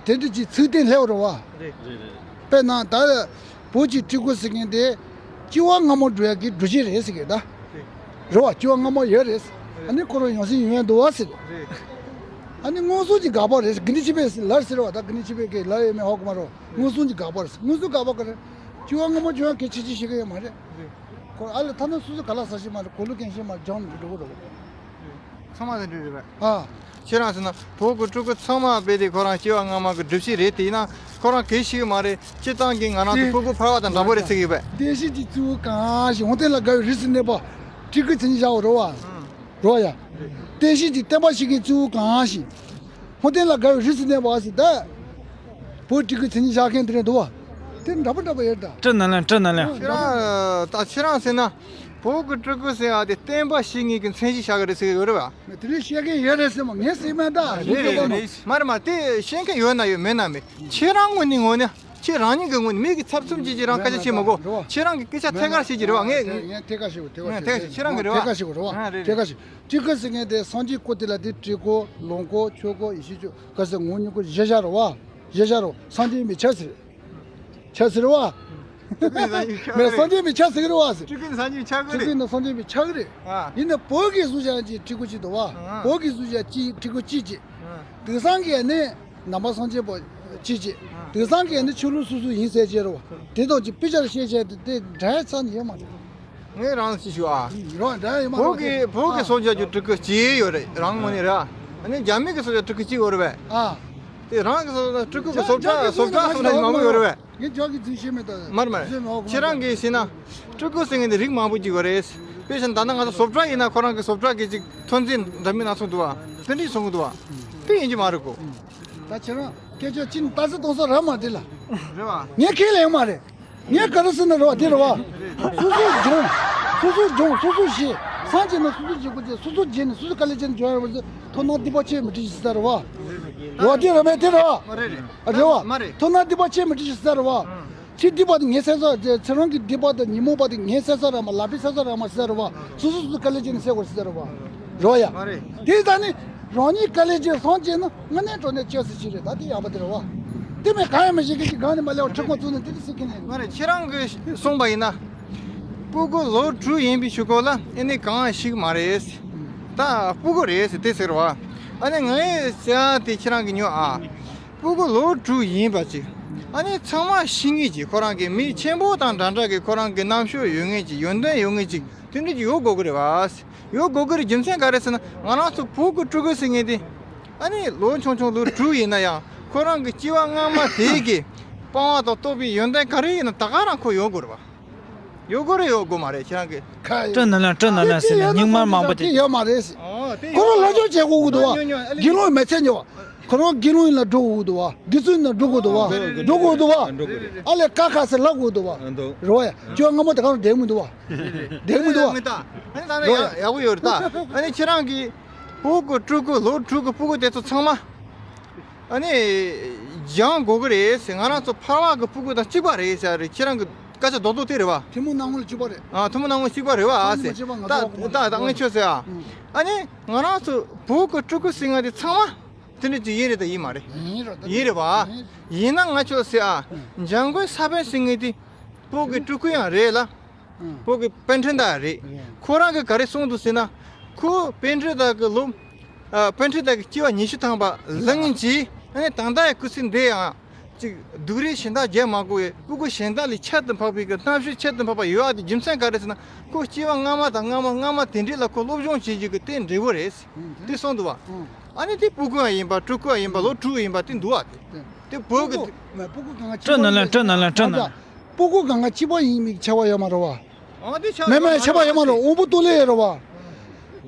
དེ་འདྲ་ཅིག་ཚིག་དེ་སླེབས་རོ་བ། རེད། དཔེར་ན་ད། བོད་ཀྱི་སྤྲི་གུ་ཟེར་མཁན་དེ། སྤྱི་བ་སྔ་མོ་འགྲོ་ཡ་གི་སྒྲུབ་བྱེད་རེད་ཟེར་གི་ད། རེད་བ། སྤྱི་བ་སྔ་མོ་ཡོད་རེད། ཨ་ནི་ཁོ་རང་ཡང་སྲིད་ཡོང་ཡ་འདུག་བ་ཟེར། རེད། ཨ་ནི་མངོན་སུམ་གྱི་དགག་པ་རེད། དགེ་འདུན་ཆོས་འཕེལ་ལར་ཟེར་བ་ད་དགེ་འདུན་ཆོས་འཕེལ་གྱི་ལར་ཡོད་མེད་ཧ་གོ་མ་རོ། མངོན་སུམ་གྱི་དགག་པ་རེད། མངོན་སུམ་དགག་པ་ག་རེ། སྤྱི་བ་སྔ་མོ་བྱུང་ཡ་གལ་ཆེ་ཆེ་གི་ཡོད་མ་རེད། རེད། ཁོ་ཨ་ལས་ཐ་ན་སོ་སོ་ག་ལ་ས་ཞིག་མ་རེད། གོ་ལུགས་གན་ཞིག་མ་རེད། སྦྱོང་འགྲོ་འགྲོ་གི་རེད། ཚང་མ་དེ་འདྲ་རེད་པས། ཨ། ཁྱེད་རང་ཟེར་ན་བོད་ཀྱི་སྤྲུལ་སྐུ་ཚང་མ་རྦད་དེ་ཁོ་རང་སྐྱེ་བ་སྔ་མ་གི་སྒྲུབ་བྱེད་རེད། དེ་ཡིན་ན་ཁོ་རང་གལ་ཆེ་གི་མ་རེད། སྤྱིར་བཏང་གི་ང་རང་ཚོ་ཕྲུ་གུ་ཕལ་བ་དང་འདྲ་པོ་རེད་ཟེར་གི་ཡོད་པས། བསྟན་བཤིག་གི་གཙོ་བོ་གང་ཞིག་འོང་བསྟན་ལ་དགའ་བའི་རིགས་སུ་གནས་པ་སྤྲུལ་སྐུའི་མཚན་ཉིད་བཞག་པ་རེད་བ། རེད་བ་ཡ། བསྟན་བཤིག་གི་བསྟན་པ་བཤིག་མཁན་གཙོ་བོ་གང་ཞིག་འོང་བསྟན་ལ་དགའ་བའི་རིགས་སུ་གནས་པ་ཟེར་ད། བོད་སྤྲུལ་སྐུའི་མཚན་ཉིད་བཞག་མཁན་དེ་རེད་འདུག་བ། དེ་འདྲ་པོ་འདྲ་པོ་ཡོད་ད། སྤྲི་ནང་ལན་སྤྲི་ནང་ལན། ཁྱེད་རང་ད་ཁྱེད་རང་ཟེར་ན། བོད་ཀྱི་སྤྲུལ་སྐུ་ཟེར་བ་དེ་བསྟན་པ་བཤིག་མཁན་གྱི་མཚན་གཞི་བཞག་གི་རེད་ཟེར་གི་ཡོད་རེད་བ། དེ་འདྲ་བཤད་མཁན་ཡོད་རེད་ཟེར་མ་ངས་ཟེར་མེད་ད། རེད་རེད་རེད། མ་རེད་མ་རེད། དེ་བཤད་མཁན་ཡོད་ན་ཡོད་མེད་ན་མེད། ཁྱེད་རང་ངོས་ནས་ངོས་ནས་ཁྱེད་རང་ཉིད་ཀྱི་ངོས་ནས་མིག་གིས་ཚབ་ཚུབ་བྱེད་ཀྱི་རང་སྐད་ཆ་བཤད་མི་དགོས། ཁྱེད་རང་གི་སྐད་ཆ་ཐད་ཀར་བཤད་ཀྱི་རེད་བ། ངས་ངས་ཐད་ཀར་བཤད་དགོས། ཐད་ཀར་ངས་ཐད་ཀར་བཤད། ཁྱེད་རང་གི་རེད་བ། ཐད་ཀར་བཤད་དགོས་རེད་བ། ཨ་རེད་ཐད་ཀར་རེད། བཤད། སྤྲུལ་སྐུ་ཟེར་མཁན་དེ་སངས་རྒྱས་སྐུ་དེ་ལ་དེ་སྤྲུལ་སྐུ་ལོངས་སྐུ་ཆོས་སྐུ་ཡེ་ཤེས་སྐུ་ག་ཟེར་ངོ་བོ་ཉིད་སྐུ་བཞི་བཞག་རེད་བ། བཞི་བཞག་རེད་བ། སངས་རྒྱས་མི་ཆགས་ཟེར། ཆ་ཟེར་བ། མེད་སངས་རྒྱས་མི་ཆགས་ཟེར་གི་རེད་བ་ཟེར། སྤྲུལ་སྐུ་ནི་སངས་རྒྱས་མི་ཆགས་གི་རེད། སྤྲུལ་སྐུ་ནི་སངས་རྒྱས་མི་ཆགས་གི་རེད། ཨ། ཡིན་ནའི་བོད་ཀྱི་གཟུགས་ཅན་གྱི་སྤྲུལ་སྐུ་གཅིག་འདུག་བ། ཨ། བོད་ཀྱི་གཟུགས་ཅན་གཅིག་སྤྲུལ་སྐུ་གཅིག་གཅིག་ཨ། དེང་སང་གི་ནི་ནང་པ་སངས་རྒྱས་པ་གཅིག་གཅིག་ཨ། དེང་སང་གི་ནི་ཆོས་ལུགས་སོ་སོ་ཡིན་ཟེར་བྱས་རེད་བ། དེ་དང་གཅིག་དཔེ་ཆ་བཤད་བྱས་དེ་དེ་འདྲ་ས་ནི་ཡོད་མ་རེད། ངས་རང་ཅིག་ཞུ་ཨ། རང་འདྲ་ཡོད་མ་རེད། བོད་ཀྱི་བོད་ཀྱི་ཨ། སངས་རྒྱས་ཀྱི་སྤྲུལ་སྐུ་གཅིག་ཡོད་རེད་རང་ངོས་ནས་རེད་ཨ། ཨ་ནི་རྒྱ་མི་གི་སངས་རྒྱས་སྤྲུལ་སྐུ་གཅིག་ཡོད་རེད་བས། ཨ། དེ་རང་གི་སོ་སོ་སྤྲུལ་སྐུ་གི་བཟོ་གྲྭ་བཟོ་གྲྭ་སོགས་ལ་མང་པོ་ཡོད་རེད་བས། ངས་ཇོ་གི་རྫུན་བཤད་མེད་ད། མར་མར། རྫུན་མ་ཧོ་ཁོ་མ་ཁྱེད་རང་གིས་ཤེས་ན། སྤྲུལ་སྐུ་ཟེར་མཁན་དེ་རིགས་མང་པོ་ཅིག་ཡོད་རེད། དཔེ་བཞིན་ད་ལྟ་ང་ཚོ་བཟོ་གྲྭ་ཡིན་ན་ཁོ་རང་གི་བཟོ་གྲྭ་གི་ཅིག་ཐོན་རྫས་འདྲ་མིན་སྣ་ཚོགས་འདུག་བ། དེ་འདྲས་གསུང་གི་འདུག་བ། དེ་ཡིན་གྱི་མ་རེད་གོ། ད་ཁྱེད་རང་སྐད་ཆ་ཅི་ནས་ལྟ་ས་གཏོང་ས་རག་མ་དེ་ལ། རེད་བ། ངས་ཁས་ལེན་མ་རེད། ངས་ག་རེ་ཟེར་ན་རེད་བ་དེ་རེད་བ། སོ་སོ་སྦྱོང་། སོ་སོ་སྦྱོང་སོ་སོ་ཤེས། སངས་རྒྱས་ན་སོ་སོ་བྱེད་དགོས་ཏེ་སོ་སོ་བྱེད་ནས་སོ་སོ་དཀའ་ལས་བྱས་ནས་སྦྱོང་ཡ་རེད་བ། ཐོབ་ན་སྡིག་པ་ཆེ་མི་འགྲིག་ཟེར་ས་རེད་བ། རེད་བ་དེ་རེད་མེད་དེ་རེད་བ། མ་རེད་རེད། རེད་བ། མ་རེད། ཐོབ་ན་སྡིག་པ་ཆེ་མི་འགྲིག་ཟེར་ས་རེད་བ། ཨང་། ཚེ་སྡིག་པ་དེ་ངའི་ཚེ་སྲོག་ཚེ་རང་གི་སྡིག་པ་དང་ཉོན་མོངས་པ་དེ་ངའི་ཚེ་སྲོག་རང་མ་ལག་པའི་ཚེ་སྲོག་རང་མ་ཟེར་རེད་བ། སོ་སོ་སོ་སོ་དཀའ་ལས་བྱས་ནས་སེལ་དགོས་ཟེར་རེད་བ། རེད་བ་ཡ། མ་རེད། དེ་ད་ནི་རང་ཉིད་དཀའ་ལས་བྱས་སངས་རྒྱས་ན་དངོས་གནས་དྲང་གནས་སྐྱོ་ཟེར་ཞིག་རེད། ད་དེ་ཡག་པོ་དེ་རེད་བ། དེ་མིན་གང་ཡང་མི་ཤེས་མཁན་ཅིག་སྒང་ནས་མ་སླེབས་པར་ཁྲི་ཁོག་བཙུགས་ནས་དེ་འདྲ་ཟེར་མཁན་ལས། མ་རེད། ཁྱེད་རང་གིས་གསུངས་པ་ཡིན་ན། སྤྲུལ་སྐུ་ལོ་དྲུག་ཡིན་པའི་ཆུ་སྐོར་ལ་ཨེ་ནི་གང་ཞིག་མ་རེད། ད་སྤྲུལ་སྐུ་རེད་ཟེར་དེ་ཟེར་བ། ཨ་ནི་ངའི་ཟེར་ཡ་དེ་ཁྱེད་རང་གིས་ཉོན་ཨ། སྤྲུལ་སྐུ་ལོ་དྲུག་ཡིན་པ་ཅིག་ཨ་ནི་ཚང་མ་ཤེས་ངེས་ཀྱི་ཁོ་རང་གི་མི་ཆེན་པོ་དང་འདྲ་འདྲ་གི་ཁོ་རང་གི་རྣམ་དཔྱོད་ཡོད་ངེས་ཀྱི་ཡོན་ཏན་ཡོད་ངེས་ཀྱི་དེ་འདྲ་ཅིག་ཡོད་དགོས་ཀྱི་རེད་བ། ཡོད་དགོས་ཀྱི་རེད། རྒྱུ་མཚན་ག་རེ་ཟེར་ན་ང་རང་ཚོ་བོད་ཀྱི་སྤྲུལ་སྐུ་ཟེར་མཁན་དེ། ཨ་ནི་ལོ་ཆུང་ཆུང་ལོ་དྲུག་ཡིན་ན་ཡང་ཁོ་རང་གི་སྐྱེ་བ་སྔ་མ་དེའི་གི་སྤང་བ་དང་རྟོགས་པའི་ཡོན་ཏན་ག་རེ་ཡིན་ན་ད་ག་རང་ཁོ་ཡོད་དགོས་རེད་བ། ཡོད་དགོས་རེད་ཡོད་དགོས་མ་རེད་ཁྱེད་རང་གི། ཁ་སྤྲོད་ནི་ལན་སྤྲོད་ནི་ལན་ཟེར་ནས་སྙིང་མར་མང་པོ་ཅིག་ཡོད་མ་རེད། ཨོ་དེ་ཁོ་རང་ལ་ལབ་སྦྱོང་བྱེད་དགོས་ཀྱི་འདུག་བ། ཉོ་ཉོ་ཨ་ལེ། དགེ་སློང་མི་ཚེ་ཉོ་བ། ཁོ་རང་དགེ་སློང་ཡིན་ན་འགྲོ་དགོས་ཀྱི་འདུག་བ། དགེ་ཚུལ་ཡིན་ན་འགྲོ་དགོས་འདུག་བ། འགྲོ་དགོས་རེད། འགྲོ་དགོས་འདུག་བ། རེད་རེད་རེད། ཨ་ལེ་ཀ་ཁ་ཟེར་ལབ་དགོས་འདུག་བ། འདུག་རེད་བ་ཡ། ཁྱོད་སྔ་མོ་དེ་ག་རང་བསྡད་མི་འདུག་བ། བསྡད་མི་འདུག་བ། མི་ད། ཨ་ནི་ད་ནི་རེད་བ་ཡ། ཡག་པོ་ཡོད་རེད་ད། ཨ་ནི་ཁྱེད་རང་གི་བོད་ཀྱི་སྤྲུལ་སྐུ་ལོ་དྲུག་གི་སྤྲུལ་སྐུ་དེ་ཚོ་ཚང་མ། ཨ་ནི། སྦྱང་དགོས་ཀྱི་རེད་ཟེར། ང་རང་ཚོ་ཕལ་བ་གི་སྤྲུལ་སྐུ་དང་གཅིག་པ་རེད་ཟེར་རེད། ཁྱེད་རང་གི་སྐད་ཆ་རྡོག་རྡོག་དེ་རེད་བ། ཐུན་མོང་སྣང་ངོ་ལ་གཅིག་པ་རེད། ཨ་ཐུན་མོང་སྣང་ངོ་གཅིག་པ་རེད་བ་ཨ་ཟེར། ད་ད་ད་ངས་ཁྱོད་ཟེར་ཨ། ཨ་ནི་ང་རང་ཚོ་བོད་ཀྱི་སྤྲུལ་སྐུ་ཟེར་མཁན་དེ་ཚང་མ་དེ་འདྲ་ཅིག་ཡིན་རེད་ད་ཡིན་མ་རེད། ཡིན་རེད་ད། ཡིན་རེད་བ། ཡིན་ན་ང་ཁྱོད་ཟེར་ཨ། འཇམ་མགོན་ས་པཎ་ཟེར་མཁན་དེ་བོད་ཀྱི་སྤྲུལ་སྐུ་ཡང་རེད་ལ། བོད་ཀྱི་པཎྜི་ཏ་རེད། ཁོ་རང་གིས་ག་རེ་གསུངས་འདུག་ཟེར་ན། ཁོ་པཎྜི་ཏ་གི་ལོ། ཨ་པཎྜི་ཏ་གི་སྐྱེ་བ་ཉི་ཤུ་ཐམ་པ་ལང་ངིན་གྱིས་ཨ་ནི་ད་ལྟ་ཡི་སྐུ་ཚེ་འདི་ཡང་ཅིག་སྡུག་རུས་གཞན་དག་བརྒྱབ་མ་དགོས་པའི་སྤྲུལ་སྐུ་གཞན་དག་ལས་ཁྱད་དུ་འཕགས་པའི་གི་རྣམ་དཔྱོད་ཁྱད་དུ་འཕགས་པ་ཡོད་ཨ། དེ་རྒྱུ་མཚན་ག་རེ་ཟེར་ན་ཁོ་སྐྱེ་བ་སྔ་མ་དང་སྔ་མ་སྔ་མ་དེ་འདྲས་ལ་ཁོ་སློབ་སྦྱོང་བྱེད་རྒྱུ་གི་དེ་འབྲས་བུ་རེད། དེ་གསུངས་འདུག་བ། ཨ་ནི་དེ་སྤྲུལ་སྐུ་ཡང་ཡིན་པ་སྤྲུལ་སྐུ་ཡང་ཡིན་པ་ལོ་དྲུག་ཡིན་པ་དེ་འདུག་བ། དེ་དེ་བོད་ཀྱི་སྤྲུལ་སྣང་ལ་སྤྲུལ་སྣང་ལ་སྤྲུལ་སྣང་། སྤྲུལ་སྐུ་གང་ག་གཅིག་པ་ཡིན་མིན་ཁྱད་པར་ཡོད་མ་རེད་བ། ཨང་དེ་ཆགས་མེད་མེད་ཁྱད་པར་ཡོད་མ་རེད། དབང་པོ་རྟོགས་ལས་ཡོད་རེད་བ།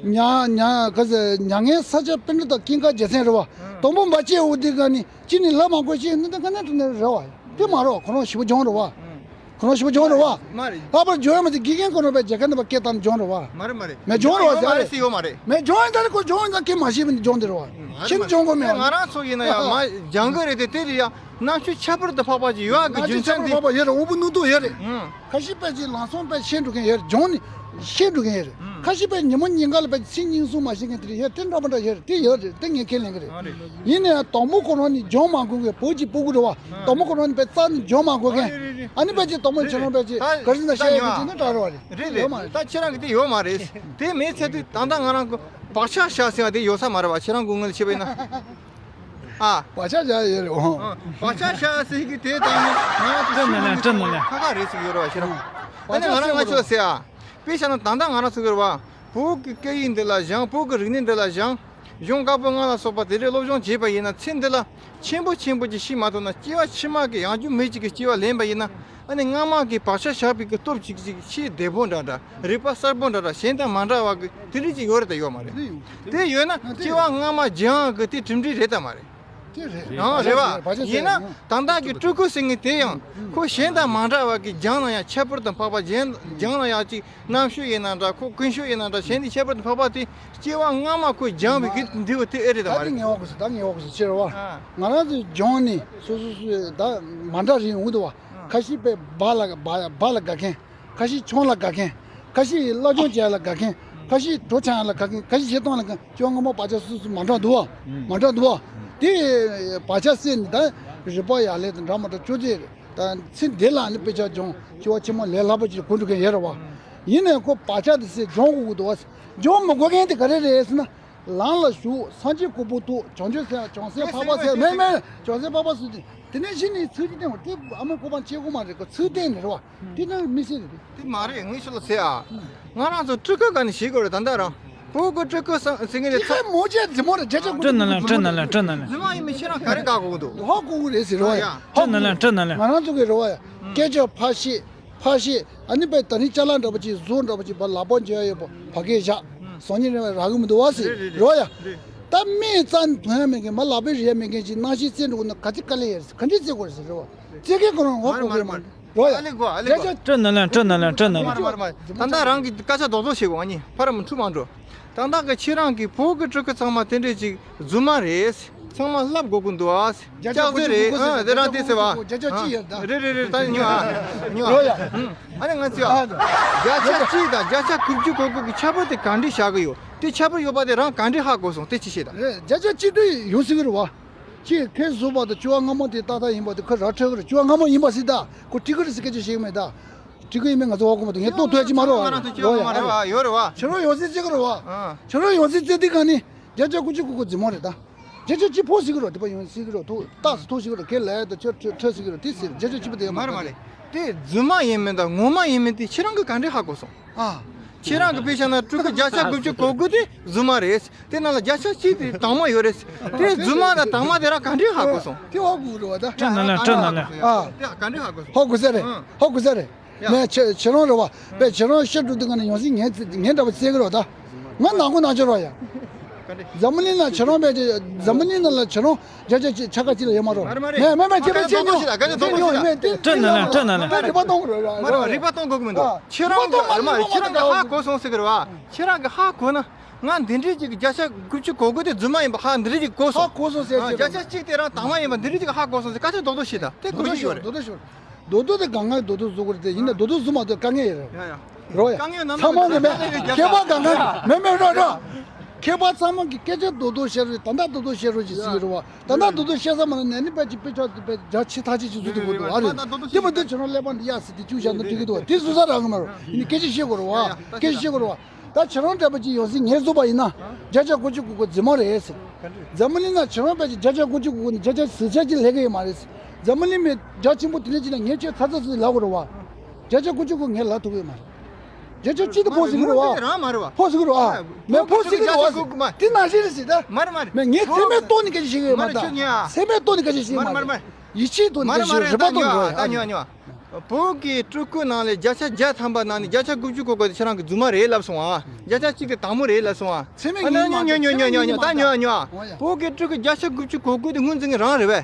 མྱ་མྱ་ག་ཟེ་མྱ་ངན་ས་སྐྱ་པཎྜི་ཏ་ཀུན་དགའ་རྒྱལ་མཚན་རེད་བ། དང་པོ་མ་སྐྱེས་འོ་དེ་ག་ནི་ཅི་ནི་ལབ་མ་དགོས་ཅི་ནི་དེ་ག་ནས་དྲན་ནས་རེད་བ། དེ་མ་རེད་བ་ཁོ་རང་ཞེ་པོ་སྦྱོང་རེད་བ། ཁོ་རང་ཞིག་སྦྱོང་རེད་བ། མ་རེད། ལྷག་པར་སྦྱོང་ཡ་མ་ཟད་དགེ་རྒན་ཁོ་རང་པའི་རྒྱལ་ཁབ་ནང་པ་སྐད་བཏང་སྦྱོང་རེད་བ། མ་རེད་མ་རེད། མེད་སྦྱོང་རེད་བ་ཟེར་ཡོད་མ་རེད་ཟེར་ཡོད་མ་རེད། མེད་སྦྱོང་ཡ་ད་ནི་ཁོ་སྦྱོང་ཡ་ད་སྐད་མ་ཤེས་པ་ནི་སྦྱོང་དེ་རེད་བ། ཤེས་ནི་སྦྱོང་དགོས་མེད་ང་རང་ཚོ་ཡིན་ན་ཡང་མ་སྦྱང་གི་རེད་དེ་དེ་རེད་ཡ། གནམ་གཤིས་ཁྱད་པར་དུ་འཕགས་པ་ཅིག་ཡོད་ཨ་གི་རྒྱུ་མཚན་དེ། ཁྱད་པར་འཕགས་པ་ཡོད་རེད། དབུལ་པོ་ནུས་སྟོབས་ཡོད་རེད། ཁ་ཤས་པ་ཅིག་ལམ་སང་པ་ཤེས་འགྲོ་མཁན་ཡོད་རེད། སྦྱོང་ནི་ཤེས་འགྲོ་མཁན་ཡོད་རེད། ཁ་ཤས་པ་ཉི་མ་ཉིན་ག་ལ་པ་ཚིག་སྙིང་གསུང་མ་ཤེས་མཁན་དེ་རེད་ཡོད་དེ་འདྲ་མ་འདྲ་ཡོད་རེད་དེ་ཡོད་རེད་དེ་ངས་ཁས་ལེན་གི་རེད། ཡིན་ནའི་དང་པོ་ཁོ་རང་ནི་སྦྱོང་མ་དགོས་མཁན་བོད་ཀྱི་སྤུ་གུ་རེད་བ། དང་པོ་ཁོ་རང་ནི་པ་རྩ་ནི་སྦྱོང་མ་དགོས་མཁན། ཨ་ནི་པ་ཅིག་དང་པོ་ཁྱེད་རང་པ་ཅིག་ག་རེ་ཟེར་ན་བཤད་ཡོད་ཀྱི་ཅིག་ནི་འདྲ་རེད་བ་རེད། རེད་ཡོད་མ་རེད། རེད་ད་ཁྱེད་རང་གི་དེ་ཡོད་མ་རེད། དེ་མེད་ཚེ་དུས་ད་ལྟ་ང་རང་གི་བག་ཆགས་བཞག་ཟེར་བ་དེ་ཡོད་ས་མ་རེད་བ་ཁྱེད་རང་གི་ངོས་ལ་བྱས་པ་ཡིན་ན། ཨ། བག་ཆགས་བཞག་ཡོད་རེད་འོང་། བག་ཆགས་བཞག་ཟེར་གི་དེ་དང་ནི་ང་ཚོ་སྤྲིན་ནི་ལན་སྤྲིན་ནི་ལན་ཁ་ཁ་རེད་ཟེར་གི་ཡོད་རེད་བ་ཁྱེད་རང་། ཨ་ནི་ང་རང་ང་ཚོ་ཟེར་ཨ། དཔེ་བཞག་ན་ད་ལྟ་ང་རང་ཚོ་གི་རེད་བ། བོད་ཀྱི་སྐད་ཡིག་འདི་ལ་སྦྱང་བོད་ཀྱི་རིག་གནས་འདི་ལ་སྦྱང་། གཞུང་བཀའ་པོད་ལྔ་ལ་སོགས་པ་དེ་འདྲའི་སློབ་སྦྱོང་བྱས་པ་ཡིན་ན་ཚེ་འདི་ལ་ཆེན་པོ་ཆེན་པོ་ཅིག་ཤེས་མ་ཐུབ་ན་སྐྱེ་བ་ཕྱི་མ་གི་ཡང་རྒྱུ་མེད་ཅིག་གི་སྐྱེ་བ་ལེན་པ་ཡིན་ན། ཨ་ནི་སྔ་མ་གི་བག་ཆགས་བཞག་པའི་གི་སྟོབས་ཅིག་ཅིག་ཤེས་བདེ་པོ་འདྲ་འདྲ་རིག་པ་གསལ་པོ་འདྲ་འདྲ་གཞན་དང་མ་འདྲ་བ་གི་དེ་འདྲ་ཅིག་ཡོད་རེད་དང་ཡོད་མ་རེད། དེ་ཡོད་ན་སྐྱེ་བ་སྔ་མ་སྦྱང་གི་དེ་གྲུབ་འབྲས་རེད་དམ་མ་རེད། དེ་རེད། ཡང་རེད་བ། ཡིན་ན་ད་ལྟ་གི་སྤྲུལ་སྐུ་ཟེར་མཁན་དེ་ཡང་ཁོ་གཞན་དང་མ་འདྲ་བ་གི་སྦྱང་ན་ཡང་ཁྱད་པར་དུ་འཕགས་པ་གཞན་སྦྱང་ན་ཡང་ཅིག་རྣམ་དཔྱོད་ཡིན་ན་འདྲ་ཁོ་ཀུན་སྤྱོད་ཡིན་ན་འདྲ་གཞན་དེ་ཁྱད་པར་དུ་འཕགས་པ་དེ་སྐྱེ་བ་སྔ་མ་ཁོས་སྦྱངས་པའི་གི་འདི་བ་དེ་ཨེ་རེད་དམ་མ་རེད། ད་ངས་འོག་གི་ཟེར་ད་ངས་འོག་གི་ཟེར་ཕྱིར་བ། ང་རང་ཚོས་སྦྱོང་ནི་སོ་སོ་སོས་ད་མ་འདྲ་རེད་འོང་འདུག་བ། ཁ་ཤས་པས་སྦ་ལ་སྦ་ལ་དགའ་མཁན། ཁ་ཤས་ཆང་ལ་དགའ་མཁན། ཁ་ཤས་བླ་སྦྱོང་བྱེད་ཡ་ལ་དགའ་མཁན། ཁ་ཤས་གྲོ་འཆང་ཡ་ལ་དགའ་མཁན། ཁ་ཤས་གཞས་གཏོང་ལ་དགའ་མཁན། ཁྱོད་སྔ་མོ་བག་ཆགས་སུ་སུ་མ་འདྲ་འདུག་བ། མ་འདྲ་འདུག་བ། དེ་བག་ཆགས་སད་ནས་ད་རིག་པ་ཡར་ལས་དང་འདྲ་མ་འདྲ་ཅོ་ཅེ་རེད། ད་ཚེ་འདི་ལ་ནི་དཔེ་ཆ་སྦྱོང་སྐྱེ་བ་ཕྱི་མ་ལས་སླ་པོ་ཅིག་གོ་འགྲོ་མཁན་ཡོད་རེད་བ། ཡིན་ནའི་ཁོ་བག་ཆགས་དེ་སད་སྦྱོང་དགོས་ཀྱི་འདུག་བ། སྦྱོང་མི་དགོས་མཁན་དེ་ག་རེ་རེད་ཟེར་ན། ལམ་ལ་ཞུགས། སངས་རྒྱས་སྐུ་པོ་ཐུག་བྱང་ཆུབ་སེམས་བྱང་སེམས་འཕགས་པ་ཟེར་མེད་མེད། བྱང་སེམས་འཕགས་པ་ཟེར་ཏེ་དེ་ནས་གཞི་ནས་ཚུལ་གྱིས་བསྟན་པ་དེ་ཨ་མའི་གོ་འཕང་ཆེ་གོ་མ་རེད་གོ་ཚུལ་བསྟན་ནས་རེད་བ། དེ་ནི་མི་སྲིད་རེད། དེ་མ་རེད་ངས་ཤོད་ལ་ཟེར་ཨ། ང་རང་ཚོ་སྤྲུལ་སྐུ་ག་ནས་ཤེས་དགོས་རེད་ད་ལྟ་རང་བོད་ཀྱི་སྤྲུལ་སྐུ་སང་ཟེར་ངེས་རེད་ཚ། མོ་ཅེ་རྫི་མོ་རེད་རྒྱ་ཆ་ཀུ་ཀྲི་ནི་ལན་ཀྲི་ནི་ལན་ཀྲི་ནི་ལན། རྫི་མ་ཡིན་མིན་ཁྱེད་རང་ག་རེ་ག་གོ་གི་འདུག་ཧ་གོ་གི་རེད་ཟེར་རེད་བ་ཡ། ཀྲི་ནི་ལན་ཀྲི་ནི་ལན། ང་རང་ཚོ་གི་རེད་བ་ཡ། སྐད་ཆ་ཕར་བཤད། ཕར་བཤད། ཨ་ནི་པའི་ད་རིང་ཅ་ལག་འདྲ་པོ་ཅིག་གཟུགས་འདྲ་པོ་ཅིག་བ་ལག་པ་འཇལ་ཡོད་པ་ཕ་གིར་བཞག་བཟང་ཉིན་རེ་བ་རག་གི་མི་འདུག་བ་ཟེར་རེད་རོ་ཡ། ད་མིའི་རྩ་ནས་ཐོན་ཡ་མེད་མཁན་མ་ལག་པའི་རིལ་ཡ་མེད་མཁན་ཅིག་ནང་ཞིག་རྩེ་འགྲོ་ན་ག་ཚི་དཀའ་ལས་ཡ་རེད་ག་འདྲས་རྩེ་དགོས་རེད་ཟེར་རོ། རྩེ་མཁན་ཁོ་རང་ངོ་གོ་གི་མ་རོ་ཡ། ཀྲི་ནི་ལན་ཀྲི་ནི་ལན་ཀྲི་ནི་ལན། ད་ལྟ་རང་གི་སྐད་ཆ་རྡོག་རྡོག་བྱེད་དགོས་ཨ་ནི་ཕ་ར་མི་འཁྲུག་མ་འགྲོ། ད་ལྟ་གི་ཁྱེད་རང་གི་བོད་ཀྱི་སྤྲུལ་སྐུ་ཚང་མ་དེ་འདྲས་ཅིག་རྫུན་མ་རེད། ཚང་མ་ལབ་དགོས་ཀྱི་འདུག་ཨ། བརྒྱ་ཆ་ལྕགས་ཟེར་རེད་ཨ་དེ་རང་དེ་ཟེར་བ། བརྒྱ་ཆ་གཅིག་ཡོད་ད། རེད་རེད་རེད་ད་ཉོ་ཨ། ཉོ་ཨ། ཨ་ནི་ང་ཚོས་ཨ། བརྒྱ་ཆ་གཅིག་དང་བརྒྱ་ཆ་དགུ་བཅུ་གོ་དགུ་གི་ཁྱད་པར་དེ་ག་འདྲས་བཞག་གི་ཡོད། དེ་ཁྱད་པར་ཡོད་པ་དེ་རང་ག་འདྲས་ཧ་གོ་སོང་དེ་ཅི་བཤད་ད། རེད་བརྒྱ་ཆ་གཅིག་དེ་ཡོད་སྲིད་གི་རེད་བ། ཁྱེད་ཁས་བཟོས་པ་དང་བཅུ་པ་སྔ་མ་དེ་ཏག་ཏག་ཡིན་པ་དེ་ཁོ་ར་འཕྲོད་གི་རེད་བཅུ་པ་སྔ་མ་ཡིན་པ་སྲིད་ད་ཁོ་ཁྲིག་གི་རེད་ཟེར་སྐད་ཆ་བཤད་གི་མེད་ད། ཁྲིག་གི་ཡིན་མིན་ང་ཚོ་བ་གོ་མ་ཐུབ་ངས་ལྟོ་ཐོས་ཀྱི་མ་རེད་བ། ང་རང་ཚོ་སྐྱེ་བ་སྔ་མ་རེད་བ་ཡོད་རེད་བ། ཁྱེད་རང་ཡོང་སྲིད་ཅིག་གི་རེད་བ། ཨ། ཁྱེད་རང་ཡོང་སྲིད་ཅིག་དེ་ག་ནི། བརྒྱ་ཆ་དགུ་བཅུ་གོ་དགུ་རྫུན་མ་རེད་ད། བརྒྱ་ཆ་གཅིག་ཕོག་ཟིག་གི་རོ་དེ་པ་ཡོང་ཟིག་གི་རོ་ཐོག་རྟགས་སུ་ཐོག་ཟིག་གི་རོ་ཁས་ལེན་དང་ཁྱོད་ཁྲོད་ཁྲོད་ཟིག་གི་རོ་དེ་ཟེར་བརྒྱ་ཆ་གཅིག་པོ་དེ་ཡོད་མ་རེད་མ་རེད། དེ་རྫུན་མ་ཡིན་མིན་དང་ངོ་མ་ཡིན་མིན་དེ་ཁྱེད་རང་གིས་ག་འདྲས་ཧ་གོ་སོང་། ཨ། ཁྱེད་རང་གིས་དཔེ་བཞག་ན་སྤྲུལ་སྐུ་བརྒྱ་ཆ་དགུ་བཅུ་གོ་དགུ་དེ་རྫུན་མ་རེད། དེ་ནང་ལ་བརྒྱ་ཆ་གཅིག་དེ་དྭངས་མ་ཡོད་རེད། དེ་རྫུན་མ་དང་དྭངས་མ་དེ་རང་ག་འདྲས་ཧ་གོ་སོང་། དེ་ཧ་གོ་རེད་བ་ད། ཀྲི་ནི་ལན་ཀྲི་ནི་ལན། ཨ། དེ་ག་འདྲས་ཧ་གོ་སོང་། ཧ་གོ་ས་རེད། ཨ། ཧ་གོ་ས་རེད། ཡ། ངས་ཁྱེད་ཁྱེད་རང་རེད་བ། པས་ཁྱེད་རང་ཤི་འགྲོ་དུས་ང་ནས་ཡང་སྲིད་ངན་ངན་འདྲ་བ་བཙལ་གི་རོགས་ད། ང་ནག་པོ་ནག་ཆུ་རོགས་ཡ། འཛམ་བུ་གླིང་ན་ཁྱེད་རང་པས་ཀྱི་འཛམ་བུ་གླིང་ནང་ལ་ཁྱེད་རང་བརྒྱ་ཆ་གཅིག་ཆ་ག་གཅིག་ལ་ཡོད་མ་རོགས། མ་རེད་མ་རེད། མེད་མེད་ཁྱེད་པས་ཁྱེད་ཉོ་ཁྱེད་ཉོ་མེད་དེ་ཀྲི་ནི་ལན་ཀྲི་ནི་ལན། ད་རིག་པ་གཏོང་གི་རོགས་ཡ། མ་རེད་རིག་པ་གཏོང་དགོས་ཀྱི་མི་འདུག་ཨ། ཁྱེད་རང་གི་མ་རེད་མ་རེད་ཁྱེད་རང་གི་ཧ་གོ་སོང་ཟེར་གི་རེད་བ། ཁྱེད་རང་གི་ཧ་གོ་ན་ང་འདི་འདྲའི་ཅིག་བརྒྱ་ཆ་དགུ་བཅུ་གོ་དགུ་དེ་རྫུན་མ་ཡིན་པ་ཧ་འདི་འདྲའི་ཅིག་གོ་སོང་། ཧ་གོ་སོང་ཟེར་གི་རེད། བརྒྱ་ཆ་གཅིག་དེ་རང་དྭངས་མ་ཡིན་པ་འདི་འདྲའི་ཅིག་ཧ་གོ་སོང་ཟེར་སྐད་ཆ་རྡོག་རྡོག་བཤད་ད་དེ་གོ་རྡོག་རྡོག་ཡོད་ཤོར་རེད། རྡོག་རྡོག་ཤོར། རྡོག་རྡོག་དེ་གང་ག་རྡོག་རྡོག་བཟོ་དགོས་རེད་དེ་ཡིན་ན་རྡོག་རྡོག་བཟོ་མ་ཐུབ་དཀའ་ངལ་ཡོད་རེད། ཡ་ཡ། རོ་ཡ། དཀའ་ངལ་ནམ་ཚང་མ་ནམ་གི་མེད། མཁས་པ་གང་ག་མེད་མེད་རོ་རོ། མཁས་པ་ཚང་མ་གི་སྐད་ཆ་རྡོག་རྡོག་བཤད་རོགས་ད་ལྟ་རྡོག་རྡོག་བཤད་རོགས་ཅིག་ཟེར་གི་རེད་བ། ད་ལྟ་རྡོག་རྡོག་བཤད་ས་མ་ན་ནས་ནི་དཔེ་ཅིག་དཔེ་ཆ་དེ་དཔེ་རྒྱ་ཆེ་ཐག་ཆེ་ཅིག་བཟོ་ཐུབ་དགོས་འདུག་ཨ་རེད། དེ་མ་དུས་ཁྱེད་རང་ཀླད་པ་འདི་ཡག་སི་དེ་བཅུག་བཞག་ན་འགྲིག་གི་འདུག་བ་དེ་བཟོ་ས་རག་གི་མ་རོ་ཡིན་ནི་སྐད་ཆ་བཤད་དགོས་རེད་བ། སྐད་ཆ་བཤད་དགོས་རེད་བ། ད་ཁྱེད་རང་འདྲ་པོ་ཅིག་ཡོང་སྲིད་ངས་བཟོས་པ་ཡིན་ན་བརྒྱ་ཆ་དགུ་བཅུ་གོ་དགུ་རྫུན་མ་རེད་ཟེར། འཛམ་བུ་གླིང་ན་ཁྱེད་རང་དཔེ་ཅིག་བརྒྱ་ཆ་དགུ་བཅུ་གོ་དགུ་ནི་བརྒྱ་ཆ་ཟེར་ཆ་ཅིག་ལས་ཀ་ཡོད་མ་རེད་ཟེར། འཛམ་བུ་གླིང་མི་རྒྱ་ཆེན་པོ་དེ་འདྲ་ཅིག་ན་ངས་ཁྱོད་ཚ་ཚ་ཚ་ལབ་དགོས་རེད་བ། བརྒྱ་ཆ་དགུ་བཅུ་གོ་དགུ་ངས་ལབ་ཐུབ་ཀྱི་ཡོད་མ་རེད། བརྒྱ་ཆ་གཅིག་དུ་ཕོག་ཟིན་གི་རེད་བ། རང་མ་རེད་བ། ཕོག་ཟིན་གི་རེད་བ། མེད་ཕོག་ཟིན་གི་རེད་བ། དེ་ནང་བཞིན་རེད་ཟེར་ད། མ་རེད་མ་རེད། མེད་ངས་ཚད་མའི་ཐོག་ནས་སྐད་ཆ་བཤད་གི་ཡོད་མ་རེད་ད། ཚད་མའི་ཐོག་ནས་སྐད་ཆ་བཤད་གི་ཡོད་མ་རེད། ཡིད་ཆེས་ཐོག་ནས་སྐད་ཆ་བཤད་རིག་པ་ཐོག་ནས་རེད་བ། བོད་ཀྱི་སྤྲུལ་སྐུ་ནང་ལས་བརྒྱ་ཆ་བརྒྱ་ཐམ་པ་ནང་ནས་བརྒྱ་ཆ་དགུ་བཅུ་གོ་དགུ་དེ་ཁྱེད་རང་གི་རྫུན་མ་རེད་ལབ་སོང་ཨ། བརྒྱ་ཆ་གཅིག་དེ་དྭངས་མོ་རེད་ལབ་སོང་ཨ། ཚད་མའི་ཨ་ན་ཉོ་ཉོ་ཉོ་ཉོ་ཉོ་ད་ཉོ་ཨ་ཉོ་ཨ། བོད་ཀྱི་སྤྲུལ་སྐུ་བརྒྱ་ཆ་དགུ་བཅུ་གོ་དགུ་དེ་ངོས་འཛིན་གི་རང་རེད་བས།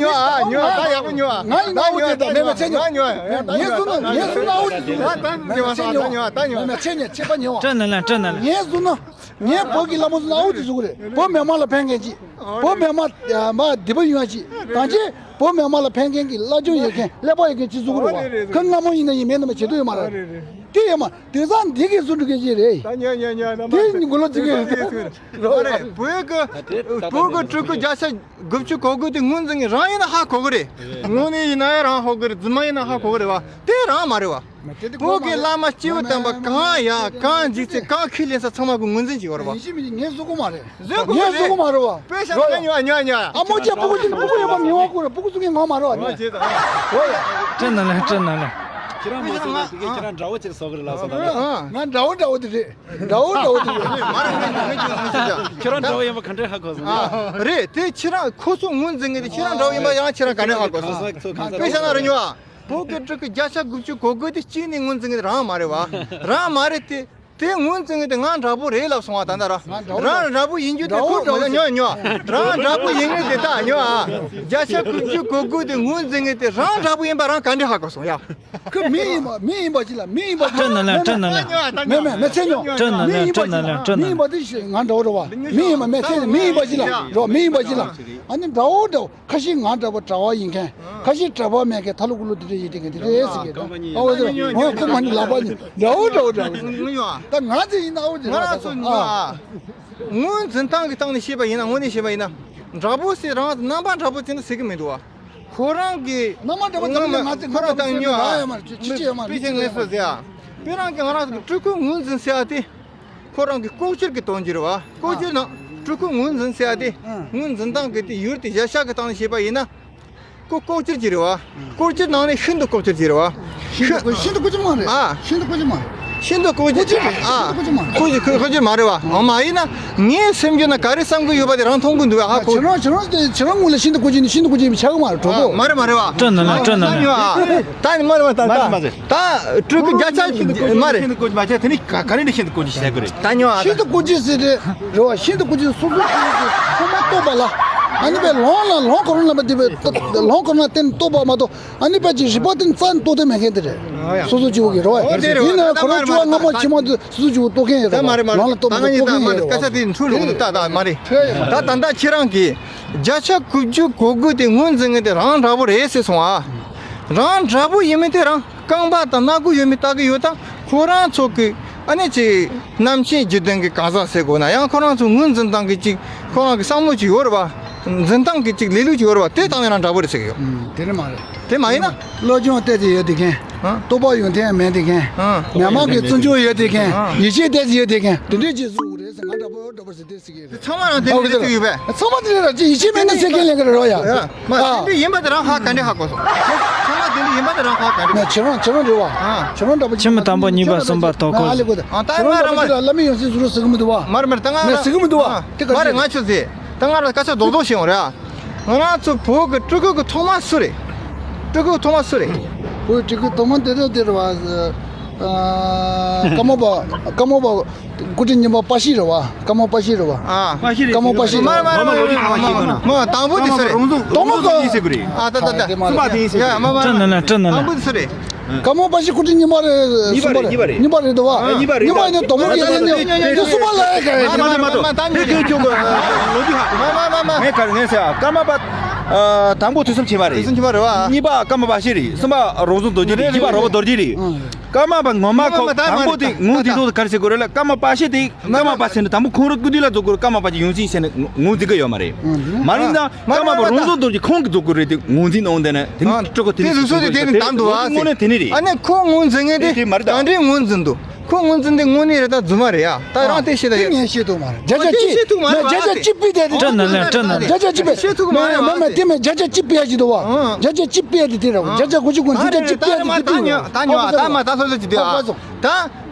ཉོ་ཨ། ཉོ་ཨ། ད་ཡག་པོ་ཉོ་ཨ། ང་ཡིན་ན་ཨ་བོ་ཅེ་ད་མེད་མེད་ཚེ་ཉོ། ཉོ་ཨ། ངས་བཟུང་ན་ངས་བཟུང་ན་ཨ་བོ་ཅེ་བཟུང་། ད་ད་ཉོ་ཨ། ད་ཉོ་ཨ། ད་ཉོ་ཨ། མེད་མེད་ཚེ་ཉོ་ཆད་པ་ཉོ་བ། སྤྲད་ན་ལེན་སྤྲད་ན་ལེན། ངས་བཟུང་ན། ངའི་བོད་ཀྱི་ལྷ་མོ་ཚོ་ལ་ཨོ་ཙི་བཟོ་གི་རེད། བོད་མི་མང་ལ་ཕན་མཁན་ཅིག་བོད་མི་མང་མ་བདེ་པོ་ཡོང་ཡ་ཅིག་གང་ཅི། བོད་མི་མང་ལ་ཕན་མཁན་གྱི་བླ་སྦྱོང་ཡོད་མཁན་ཀླད་པ་ཡོད་མཁན་ཅིག་བཟོ་གི་རེད་བ། ཁོ་སྔ་མོ་ཡིན་ན་ཡིན་མེད་ན་མ་བྱེད་དུ་ཡོད་མ་རེད། དེ་ཡོད་མ་དེང་སང་འདི་གི་བཟོ་འགྲོ་མཁན་ཅིག་རེད། ད་ཉོ་ཉོ་ཉོ་ན་དེ་མགོ་ལོག་ཅིག་གི་རེད། རེད། བོད་ཀྱི་བོད་ཀྱི་སྤྲུལ་སྐུ་བརྒྱ་ཆ་དགུ་བཅུ་གོ་དགུ་དེ་ངོས་འཛིན་གྱི་རང་ཡིན་ན་ཧ་གོ་གི་རེད། དངོས་གནས་ཡིན་ན་ཡང་རང་ཧ་གོ་གི་རེད། རྫུན་མ་ཡིན་ན་ཧ་གོ་གི་རེད་བ། དེ་རང་མ་རེད་བ། བོད་ཀྱི་བླ་མ་སྐྱེས་བུ་དམ་པ་གང་ཡ་གང་འཇིགས་ཚེ་གང་ཁས་ལེན་ས་ཚང་མ་གི་ངོས་འཛིན་བྱེད་ཡོད་རེད་བ། ཡིན་གཅིག་མིན་གཅིག་ངས་བཟོ་གི་མ་རེད། བཟོ་གི་མ་རེད། བཟོ་གི་མ་རེད་བ། དཔེ་བཞག་ན་ཉོ་ཉོ་ཉོ། ཨ་མོ་ཅག་སྤུ་གུ་ཅིག་སྤུ་གུ་ཡོད་པ་མི་དབང་ཁོ་རེད། སྤུ་གུ་ཚོ་གི་ངོ་མ་རེད་བ། ངོ་བྱེད་དང་། སྤྲད་ན་ལེན་སྤྲད་ན་ལེན། ཁྱེད་རང་མ་བཟོ་ན་དེ་གས་ཁྱེད་རང་འདྲ་བོ་ཅིག་བཟོ་གི་རེད་ལབ་སོང་ད། ང་འདྲ་བོ་འདྲ་བོ་དེ་རེད། འདྲ་བོ་འདྲ་བོ་དེ་རེད། མ་རེད་མ་རེད་མ་རེད་ཁྱེད་རང་འདྲ་བོ་ཡིན་པ་ག་འདྲས་ཧ་གོ་སོང་། རེད་དེ་ཁྱེད་རང་ཁོ་ཚོ་ངོས་འཛིན་གི་དེ་ཁྱེད་རང་འདྲ་བོ་ཡིན་པ་ཡང་ཁྱེད་རང་ག་འདྲས་ཧ་གོ་སོང་། དཔེ་བཞག་ན་རེ་ཉོ་ཨ། བོད་ཀྱི་སྤྲུལ་སྐུ་བརྒྱ་ཆ་དགུ་བཅུ་གོ་དགུ་དེ་གཅིག་ནས་ངོས་འཛིན་གི་རང་མ་རེད་བ། རང་མ་རེད་དེ། དེ་ངོས་འཛིན་གི་དེ་ང་འདྲ་པོ་རེད་ལབ་སོང་བ། ད་ལྟ་ར་རང་འདྲ་པོ་ཡིན་རྒྱུ་དེ་ཁོ་མ་ཉོ་ཉོ། རང་འདྲ་པོ་ཡིན་ངེས་དེ་ད་ཉོ་ཨ། བརྒྱ་ཆ་དགུ་བཅུ་གོ་དགུ་དེ་ངོས་འཛིན་གི་དེ་རང་འདྲ་པོ་ཡིན་པ་རང་ག་འདྲས་ཧ་གོ་སོང་ཡ། ཁོ་མི་ཡིན་པ་མི་ཡིན་པ་ཅིག་ལ་མི་ཡིན་པ་ཅིག་སྤྲད་ན་ལེན་སྤྲད་ན་ལེན། མེད་མེད་མེད་ཚེ་ཉོ། སྤྲད་ན་ལེན་སྤྲད་ན་ལེན་སྤྲད་ན་ལེན། མི་ཡིན་པ་དེ་ང་འདྲ་པོ་རེད་བ། མི་ཡིན་པ་མེད་ཚེ་མི་ཡིན་པ་ཅིག་ལ་རོ། མི་ཡིན་པ་ཅིག་ལ་ཨ་ནི་འདྲ་པོ་འདྲ་པོ། ཁ་ཤས་ང་འདྲ་པོ་གྲྭ་པ་ཡིན་མཁན། ཁ་ཤས་གྲྭ་པ་མེད་མཁན། ཐ་ལུ་གུ་ལུ་དེ་འདྲ་ཡིན་དེ་མཁན་དེ་འདྲ་ཟེར་གི་འདུག་ཨ་འོ་དེ་ངོ་ཁོ་མ་ནི་ལག་པ་ནི་འདྲ་པོ་འདྲ་པོ་འདྲ་པོ་ཟེར། ད་ང་ཚོ་ཡིན་ན་ཨོ་དེ་ང་རང་ཚོ་ཉོ་ཨ། ངོས་འཛིན་སྟངས་ཀྱི་སྟེང་ནས་བཤད་པ་ཡིན་ན། དངོས་གནས་བཤད་པ་ཡིན་ན་འདྲ་པོ་ཟེར་རང་རྣམ་པ་འདྲ་པོ་ཟེར་ན་ཟེར་གི་མི་འདུག་ཨ། ཁོ་རང་གི་རྣམ་པ་འདྲ་པོ་ཙམ་ནས་ང་ཚོ་ཁོ་རང་ད་ཉོ་ཨ། ཡོད་མ་རེད། ཅི་ཅི་ཡོད་མ་རེད། དཔེ་ཆ་ངས་སོ་ཟེར་ཨ། དཔེ་རང་གི་ང་རང་ཚོ་གི་སྤྲུལ་སྐུ་ངོས་འཛིན་ཟེར་ཨ་དེ། ཁོ་རང་གི་ལྐོག་གྱུར་གྱི་དོན་གྱིས་རེད་བ། ལྐོག་གྱུར་ནང་སྤྲུལ་སྐུ་ངོས་འཛིན་ཟེར་ཡ་དེ། ཨ། ངོས་འཛིན་སྟངས་ཀྱི་དེ་ཡུལ་དེ་གཞལ་བྱ་གི་སྟེང་ནས་བཤད་པ་ཡིན་ན། ཁོ་ལྐོག་གྱུར་གྱི་རེད་བ། ལྐོག་གྱུར་ནང་ནས་ཤིན་ཏུ་ལྐོག་གྱུར་གྱི་རེད་བ། ཤིན་ཏུ་ཤིན་ཏུ་ལྐོག་གྱུར་མ་རེད། ཨ། ཤིན་ཏུ་ལྐོག་གྱུར་མ་རེད། ཤིན་ཏུ་ལྐོག་གྱུར། ལྐོག་གྱུར་རེད། ཨ། ཤིན་ཏུ་ལྐོག་གྱུར་མ་རེད། ལྐོག་གྱུར་ལྐོག་གྱུར་མ་རེད་བ། འོ་མ་ཡིན་ན་ངའི་སེམས་རྒྱུད་ན་ག་རེ་བསམ་གྱི་ཡོད་པ་དེ་རང་མཐོང་གི་འདུག་བ། ཧ་གོ། ཁྱེད་རང་ཁྱེད་རང་དེ་ཁྱེད་རང་ངོས་ལ་ཤིན་ཏུ་ལྐོག་གྱུར་ནི་ཤིན་ཏུ་ལྐོག་གྱུར་ཡིན་པ་ཆགས་གི་མ་རེད། གྲོགས་པོ། མ་རེད་མ་རེད་བ། སྤྲད་ན་ལེན་སྤྲད་ན་ལེན། ད་ནི་མ་རེད་བ། ད་ད། སྤྲུལ་སྐུ་བརྒྱ་ཆ་མ་རེད། ཤིན་ཏུ་ལྐོག་གྱུར་མ་བྱས། དེ་ནི་ག་ག་རེ་འདྲ་ཤིན་ཏུ་ལྐོག་གྱུར་བྱས་དགོས་རེད། ད་ཉོ་ཨ། ཤིན་ཏུ་ལྐོག་གྱུར་ཟེར་ཏེ་རེད་བ། ཤིན་ཏུ་ལྐོག་གྱུར་སོ་སོ་སོ་སོ་ཐོག་མ་རྟོགས་པ་ལ། ཨ་ནི་པའི་ལོང་ལ་ལོང་ཁོ་རང་ལ་མ་དེ་པའི་ལོང་ཁོ་རང་ལ་བརྟེན་རྟོགས་པ་མ་གཏོགས། ཨ་ནི་པའི་ཅི་རིག་པ་བརྟེན་རྩ་ནས་རྟོགས་ཐུབ་མེད་མཁན་དེ་རེད། སོ་སོ་སྐྱེ་བོ་གི་རེད་བ། ཡིན་ན་ཁོ་རང་སྐྱེ་བ་སྔ་མ་ཕྱི་མ་དེ་སོ་སོ་སྐྱེ་བོ་རྟོགས་མཁན་ཡོད་རེད་བ། ལོང་ལ་རྟོགས་པ་རྟོགས་མཁན་ཡོད་རེད་བ། ད་ད་མ་རེད། ད་ད་ད་ཁྱེད་རང་གིས་བརྒྱ་ཆ་དགུ་བཅུ་གོ་དགུ་དེ་ངོས་འཛིན་མཁན་དེ་རང་འདྲ་པོ་རེད་ཟེར་སོང་ཨ། རང་འདྲ་པོ་ཡིན་མིན་དེ་རང་རྐང་པ་དང་སྣ་སྒོ་ཡོད་མེད་ལྟ་གི་ཡོད་དང་། ཁོ་རང་ཚོ་གི་ཨ་ནི་ཅིག་རྣམ་མཁྱེན་བརྒྱུད་ལྡན་གྱི་གང་ཟག་ཟེར་དགོས་ན། ཡང་ཁོ་རང་ཚོ་ངོས་འཛིན་སྟངས་ཀྱི་ཅིག་ཁོ་རང་གི་བསམ་བློ་ཅིག་ཡོད་རེད་བ། འཛིན་སྟངས་ཀྱི་ཅིག་ལས་ལུགས་ཅིག་ཡོད་རེད་བ། དེ་སྟེང་ནས་རང་འདྲ་པོ་རེད་ཟེར་གི་ཡོད། ཨུམ། དེ་རེད་མ་རེད། དེ་མ་ཡིན་ན། བློ་སྦྱོང་ཏོག་ཙམ་ཡོད་དེ་མཁན། ཨ། རྟོགས་པ་ཡོན་ཏན་མེད་དེ་མཁན། ཨ། མི་མང་གི་བརྩི་འཇོག་ཡོད་དེ་མཁན། ཨ། ཡིད་ཆེས་ཏོག་ཙམ་ཡོད་དེ་མཁན། དེ་འདྲས་ཅིག་བཟོ་དགོས་རེད་ཟེར། ང་འདྲ་པོ་འདྲ་པོ་ཟེར་དེ་ཟེར་གི་རེད། ཚང་མ་རང་དེ་འདྲ་ཟེར་གི་ཡོད་པས། ཚང་མ་དེ་འདྲ་རེད། ཅིག་ཡིད་ཆེས་མེད་ན་ཟེར་མཁན་ལས་ཀ་རེད་རོ་ཡ། ཡ། མ་ཨ། དེ་འདྲ་ཡིན་པ་དེ་རང་ཧ་ག་འདྲ་ཧ་གོ་སོང་། ཚང་མ་དེ་འདྲ་ཡིན་པ་དེ་རང་ཧ་ག་འདྲ། ཁྱེད་རང་ཁྱེད་རང་རེད་བ། ཨ། ཁྱེད་རང་འདྲ་པོ་ཁྱིམ་མི་དང་པོ་གཉིས་པ་གསུམ་པ་ཐོག་ཁོ། ཨ་ལེ་གོ་ད། ཨ། ད་ཁྱེད་རང་འདྲ་པོ་ཅིག་ལ་བླ་མའི་ཡང་སྲིད་ཟུར་ཟེར་གི་མི་འདུག་བ། མ་རེད་མ་རེད། ད་ང་ང་ཟེར་གི་མི་འདུག་བ། དེ་ག་རེད། ང་ཆོས་ཟེར། ད་ང་རང་སྐད་ཆ་རྡོག་རྡོག་བཤད་ཡོང་རེད་ཨ། ང་རང་ཚོ་བོད་ཀྱི་སྤྲུལ་སྐུ་གི་ཐོག་མ་སུ་རེད། སྤྲུལ་སྐུ་ཐོག་མ་སུ་རེད། བོད་སྤྲུལ་སྐུ་ཐོག་མ་དེ་རེད་དེ་རེད་བ། ཨ། ཀརྨ་པ་ཀརྨ་པ་སྐུ་ཕྲེང་གཉིས་པ་པ་ཤི་རེད་བ། ཀརྨ་པ་ཤི་རེད་བ། ཨ། པ་ཤི་རེད། ཀརྨ་པ་ཤི་རེད། མ་མ་མ་མ་མ་མ། དང་པོ་དེ་སུ་རེད། རོང་ཟོ་དང་པོ་གི་ཡིན་ཟེར་གི་རེད། ཨ། ད་ད་ད། གསུམ་པ་དེ་ཡིན་ཟེར་གི་རེད། ཡ་མ་མ། སྤྲད་ན་ལེན་སྤྲད་ན་ལེན། དང་པོ་དེ་སུ་རེད། ཀརྨ་པ་ཤི་སྐུ་ཕྲེང་གཉིས་པ་རེད། གཉིས་པ་རེད། གཉིས་པ་རེད། གཉིས་པ་རེད་འདུག་བ། ཨ། གཉིས་པ་རེད། གཉིས་པ་ཡིན་ན་དོ་མོ་གི་ཡིན་ན་དེ་གསུམ་པ་ལ་ཡ་ག་ཡ། མ་མ་མ་མ། དེ་ཁྱོད་ཁྱོད་ལོ་རྒྱུས་ཧ། མ་མ་མ་མ། ངས་ག་རེ་ངས་ཟེར་ཨ། ཀརྨ་པ་ཨ། དང་པོ་དུས་གསུམ་ཆེན་པ་རེད། དུས་གསུམ་ཆེན་པ་རེད་བ། གཉིས་པ་ཀརྨ་པ་ཤི་རེད། གསུམ་པ་རོང་ཟོ་རྡོ་རྗེ་རེད། བཞི་པ་རོགས་པ་རྡོ་རྗེ་རེད། ཨ། ཀརྨ་པ་ངོ་མ་ཁོ་མ་མ། ད་དང་པོ་དེ་ད་ངོ་ད་དེ་ད་ལོག་ད་ག་རེ་ཟེར་དགོས་རེད་ལ། ཀརྨ་པ་ཤི་དེ་ཀརྨ་པ་ཟེར་ནས་དང་པོ་ཁོང་རང་སྐུ་དུས་ལ་རྫོགས་སྐུ་རེད། ཀརྨ་པ་ཅིག་ཡོང་སྲིད་ཟེར་ནས་ངོས་འཛིན་གི་ཡོད་མ་རེད། ཨ། མ་རེད་ན། མ་ཀརྨ་པ་རོང་ཟོ་རྡོ་རྗེ་ཁོང་གི་རྫོགས་སྐུ་རེད་དེ་ངོས་འཛིན་གནང་དེ་ནས་དེ་ནི་སྤྲུལ་སྐུ་དེ་དེ་ནི་ཟུར་སོ་དེ་དེ་ནི་དམ་འདུག་ཨ། དངོས་གནས་དེ་ནི་རེད། ཨ་ནི་ཁོ་ངོས་འཛིན་མཁན་དེ་དེ་མ་རེད་ད། གང་འདྲའི་ངོས་འཛིན་འདུག་ཁོ་ངོས་འཛིན་དེ་དངོས་གནས་རེད་ད་རྫུན་མ་རེད་ཡ། ད་རང་དེ་ཤེས་ད་ཡ། ངས་ཤེས་ཐུབ་མ་རེད། བརྒྱ་ཆ་གཅིག་ཤེས་ཐུབ་མ་རེད། བརྒྱ་ཆ་གཅིག་པི་དེ་དེ། སྤྲད་ན་ལེན་སྤྲད་ན་ལེན། བརྒྱ་ཆ་གཅིག་པི། ཤེས་ཐུབ་མ་རེད། མ་མ་དེ་མ་བརྒྱ་ཆ་གཅིག་པི་ཡ་ཅིག་འདུག་བ། བརྒྱ་ཆ་གཅིག་པི་ཡ་དེ་དེ་རེད། བརྒྱ་ཆ་དགུ་བཅུ་གོ་བརྒྱ་ཆ་གཅིག་པི་ཡ་དེ་དེ་དེ། ད་ཉོ་ད་མ་ད་སོ་སོ་ཅིག་དེ་ཨ། ད།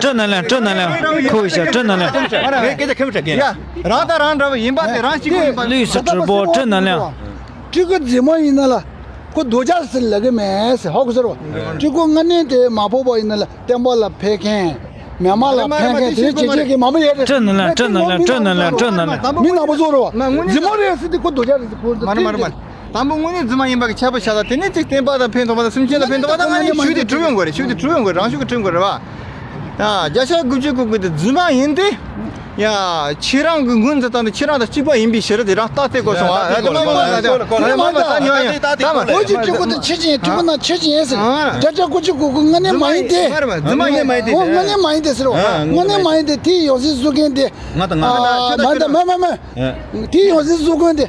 སྤྲོ་ནང་ལ་སྤྲོ་ནང་ལ་ཁོ་བྱ་སྤྲོ་ནང་ལ། ཡ། རང་དང་རང་འདྲ་བ་ཡིན་པ་དེ་རང་གཅིག་པུ་ཡིན་པ། ལུས་སུ་གྲུབ་པོ་སྤྲོ་ནང་ལ། སྤྲུལ་སྐུ་རྫི་མ་ཡིན་ན་ལ། ཁོ་རྡོ་རྗེ་ཟེར་ལབ་གི་མེད་ཟེར་ཧ་གོ་ཟེར་བ། སྤྲུལ་སྐུ་ལྔ་ལྡན་དེ་མ་ཕོག་པ་ཡིན་ན་ལ་བསྟན་པ་ལ་ཕན་མཁན། མི་མ་ལ་ཕན་མཁན་དེ་བྱེད་ཀྱི་མང་པོ་ཡོད་རེད། སྤྲོ་ནང་ལ་སྤྲོ་ནང་ལ་སྤྲོ་ནང་ལ་སྤྲོ་ནང་ལ། མི་ནག་པོ་བཟོ་རེད་བ། རྫི་མ་རེད་ཟེར་དུས་ཁོ་རྡོ་རྗེ་རེད་ཟེར་ཁོ་ཚོ། མ་རེད་མ་རེད་མ་རེད། དང་པོ་དངོས་གནས་རྫི་མ་ཡིན་པ་གི་ཁྱད་པར་བྱ་ད། དེ་ནས་ཅིག་བསྟན་པ་དང་ཕན་ཐོགས་པ་དང་སེམས་ཅན་ལ་ཕན་ཐོགས་པ་དང་། ང་ནི་ཤུགས་དེ་གྲུབ་ཡོང་དགོས་རེད། ཤུགས་དེ་གྲུབ་ཡོང་དགོས་རེད། རང་ཤུགས་ཀྱིས་གྲུབ་དགོས་རེད་བ། ཡ། བརྒྱ་ཆ་དགུ་བཅུ་གོ་དགུ་དེ་རྫི་མ་ཡིན་ཏེ། ཡ། ཁྱེད་རང་གི་ངོས་འཛིན་སྟངས་དེ་ཁྱེད་རང་དང་གཅིག་པ་ཡིན་པའི་ཕྱིར་དེ་རང་ལྟ་ཚེ་གོ་སོང་ཨ། ད་མ་མ་ད་ཉོ་ཡ་ད་མ། ཁོ་ཅིག་སྤྲུལ་སྐུ་དེ་ཁྱེད་ཅན་ཡིན། སྤྲུལ་སྐུ་ན་ཁྱེད་ཅན་ཡིན་ཟེར། བརྒྱ་ཆ་དགུ་བཅུ་གོ་དགུ་ལྔ་ལྡན་མ་ཡིན་ཏེ། རྫི་མ་ཡིན་མ་ཡིན་ཏེ། ལྔ་ལྡན་མ་ཡིན་ཏེ་ཟེར་བ། ལྔ་ལྡན་མ་ཡིན་ཏེ་དེའི་ཡང་སྲིད་བཟོ་མཁན་དེ། ང་དང་ང་དང་ཁྱོད་དང་ཁྱོད་དང་མ་མ་མ། དེའི་ཡང་སྲིད་བཟོ་མཁན་དེ་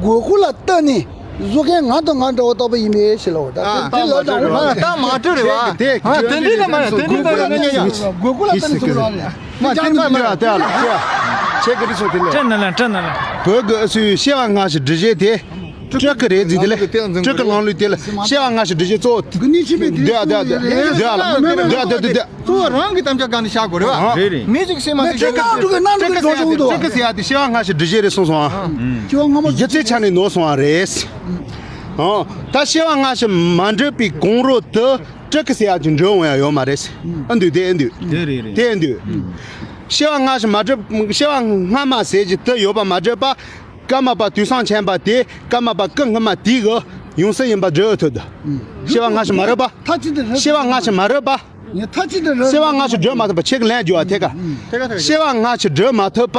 དགོས་མཁོ་ལ་ལྟ་ནས་བཟོ་མཁན་ང་དང་ང་འདྲ་བ་ལྟ་བུ་ཡིན་པའི་ཕྱིར་ལ། ད་དེ་ལ་ད་ད་མ་སྤྲོད་རེད་བ། དེ་འདྲ་ལ་མ་རེད། དེ་འདྲ་ལ་མ་རེད། དགོས་མཁོ་ལ་ལྟ་ནས་བཟོ་ར་ལ། མ་དེ་མ་མ་དེ་ལ་ཁྱེད་ཀྱི་རིགས་སོ་དེ་ལ། སྤྲོ་ནང་ལ་སྤྲོ་ནང་ལ། བོད་ཀྱི་ཨ་སུའི་བྱ་བ་སྔ་ཕྱི་འབྲི་བྱེད་དེ། སྤྲུལ་སྐུ་རེད་ཟེར་དེ་ལས། སྤྲུལ་སྐུ་ལམ་ལུགས་དེ་ལ་སྐྱེ་བ་སྔ་ཕྱི་སྒྲུབ་བྱེད་གཙོ་བོ། དེ་ནི་ཆོས་པའི་འདུལ་བ་འདུལ་བ་འདུལ་བ་འདུལ་བ་འདུལ་བ་འདུལ་བ་འདུལ་བ། གཙོ་བོ་རང་གི་དམ་བཅའ་སྒང་ནས་བཞག་དགོས་རེད་བ། རེད་རེད། མི་ཞིག་སེམས་མ་ཟེར་སྤྲུལ་སྐུ་ཟེར་ཡ་དེ་སྤྲུལ་སྐུ་ཟེར་ཡ་དེ་སྐྱེ་བ་སྔ་ཕྱི་སྒྲུབ་བྱེད་རེད་གསུངས་སོང་ཨ། སྐྱེ་བ་སྔ་མ་གཞི་རྩའི་ཆ་ནས་ནོར་སོང་བ་རེད། ཨང་། ད་སྐྱེ་བ་སྔ་ཕྱི་མ་འགྲུབ་པའི་གོང་རོལ་དུ་སྤྲུལ་སྐུ་ཟེར་ཡ་ཅིག་འགྲུབ་འོང་ཡ་ཡོད་མ་རེད། ཨ་འདུག་དེ་ཨ་འདུག་དེ་རེད་རེད། དེ་ཨ་འདུག་སྐྱེ་བ་སྔ་ཕྱི་མ་འགྲུབ། སྐྱེ་བ་སྔ་མ་ཟེར་གྱི་དུ་ཡོད་པ་མ་གྲུབ་པ། ཀརྨ་པ་དུས་གསུམ་མཁྱེན་པ་དེ་ཀརྨ་པ་སྐུ་སྔ་མ་དེ་གི་ཡོངས་སུ་ཡིན་པ་སྒྲུབ་ཐུབ་འདུག་སྐྱེ་བ་སྔ་ཕྱི་མ་རུལ་པ། མཐའ་གཅིག་ཏུ་རུལ། སྐྱེ་བ་སྔ་ཕྱི་མ་རུལ་པ། ངས་མཐའ་གཅིག་ཏུ་རུལ། སྐྱེ་བ་སྔ་ཕྱི་སྒྲུབ་མ་ཐུབ་པ་ཁྱེད་ཀྱི་ལན་རྒྱུ་བ་ཐད་ཀ། ཐད་ཀ་ཐད་ཀ། སྐྱེ་བ་སྔ་ཕྱི་སྒྲུབ་མ་ཐུབ་པ།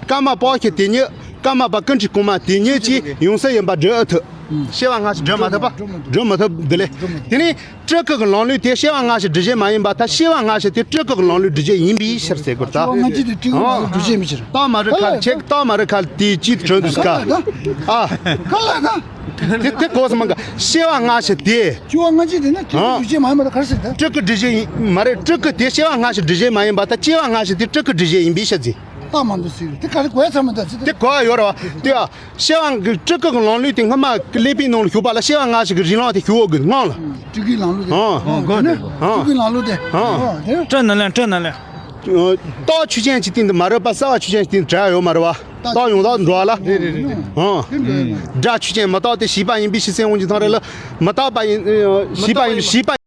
ཀརྨ་པོ་ཁྱི་དེ་ཉིད་ཀརྨ་པ་ཀུན་གྱི་གོང་མ་དེ་ཉིད་ཀྱིས་ཡོངས་སུ་ཡིན་པ་སྒྲུབ་ཐུབ། སྐྱེ་བ་སྔ་ཕྱི་སྒྲུབ་མ་ཐུབ་པ། སྒྲུབ་མ་ཐུབ་འདི་ལས། དེ་ནས་སྤྲུལ་སྐུ་གི་ལམ་ལུགས་དེ་སྐྱེ་བ་སྔ་ཕྱི་སྒྲུབ་བྱེད་མ་ཡིན་པ་ད་སྐྱེ་བ་སྔ་ཕྱི་དེ་སྤྲུལ་སྐུ་གི་ལམ་ལུགས་སྒྲུབ་བྱེད་ཡིན་པའི་ཕྱིར་ཟེར་དགོས་ད། སྐྱེ་བ་སྔ་ཕྱི་དེ་སྤྲུལ་སྐུ་ལམ་ལུགས་སྒྲུབ་བྱེད་མི་ཕྱིར། རྟགས་མ་རིག་ཁ་ལ་ཆེ། རྟགས་མ་རིག་ཁ་ལ་དེའི་ཅིག་དྲན་འདུག་ཀ། ཨ། ག་ལ་ད། དེ་དེ་གོ་སོང་མ་ག་སྐྱེ་བ་སྔ་ཕྱི་དེ། སྐྱེ་བ་སྔ་ཕྱི་དེ་ནི་སྤྲུལ་སྐུ་སྒྲུབ་བྱེད་མ་ཡིན་པ་ད་ག་རེ་ཟེར་ད། སྤྲུལ་སྐུ་སྒྲུབ་བྱེད་ཡིན་མ་རེད། སྤྲུལ་སྐུ་དེ་སྐྱེ་བ་སྔ་ཕྱི་སྒྲུབ་བྱེད་མ་ཡིན་པ་ད་སྐྱེ་བ་སྔ་ཕྱི་དེ་སྤྲུལ་སྐུ་སྒྲུབ་བྱེད་ཡིན་པའི་ཕྱིར་ཟེར། རྟགས་མ་འདུག་ཟེར་དེ་ག་རེ་གོ་ཡ་ཚང་མ་འདུག་ཟེར་ད། དེ་གོ་ཡ་ཡོད་རེད་བ། དེ་ཡ། སྐྱེ་བ་གི་སྤྲུལ་སྐུ་གི་ལམ་ལུགས་དེ་སྔ་མ་གི་ཀླད་པའི་ནང་ལ་ཞུགས་པ་ལ་སྐྱེ་བ་སྔ་ཕྱི་གི་རིགས་ལམ་དེ་ཞུགས་འོག་གི་སྔོན་ལ། སྤྲུལ་སྐུའི་ལམ་ལུགས་དེ། ཨང་། ཨང་། གོ་དེ་ནི་སྤྲུལ་སྐུའི་ལམ་ལུགས་དེ། ཨང་། ཨང་། དེ་ནི། སྤྲུལ་ནི་ལན་སྤྲུལ་ནི་ལན། རྟགས་ཆོས་ཅན་གྱི་སྟེང་དུ་མ་རུལ་པ། གསལ་བ་ཆོས་ཅན་གྱི་སྟེང་དུ་བྲལ་ཡོད་མ་རེད་བ། རྟགས་ཡོངས་རྫོགས་འགྲོ་བ་ལ། རེད་རེད་རེད། ཨང་། དེ་འགྲོ་ཡ་ན། སྒྲ་ཆོས་ཅན་མི་རྟག་སྟེ་ཞེས་པ་ཡིན་པའི་ཕྱིར་ཟེར་འོང་གི་ཐང་རེད་ལ། མི་རྟག་པ་ཡིན། ཞེས་པ་ཡིན། ཞེས་པ།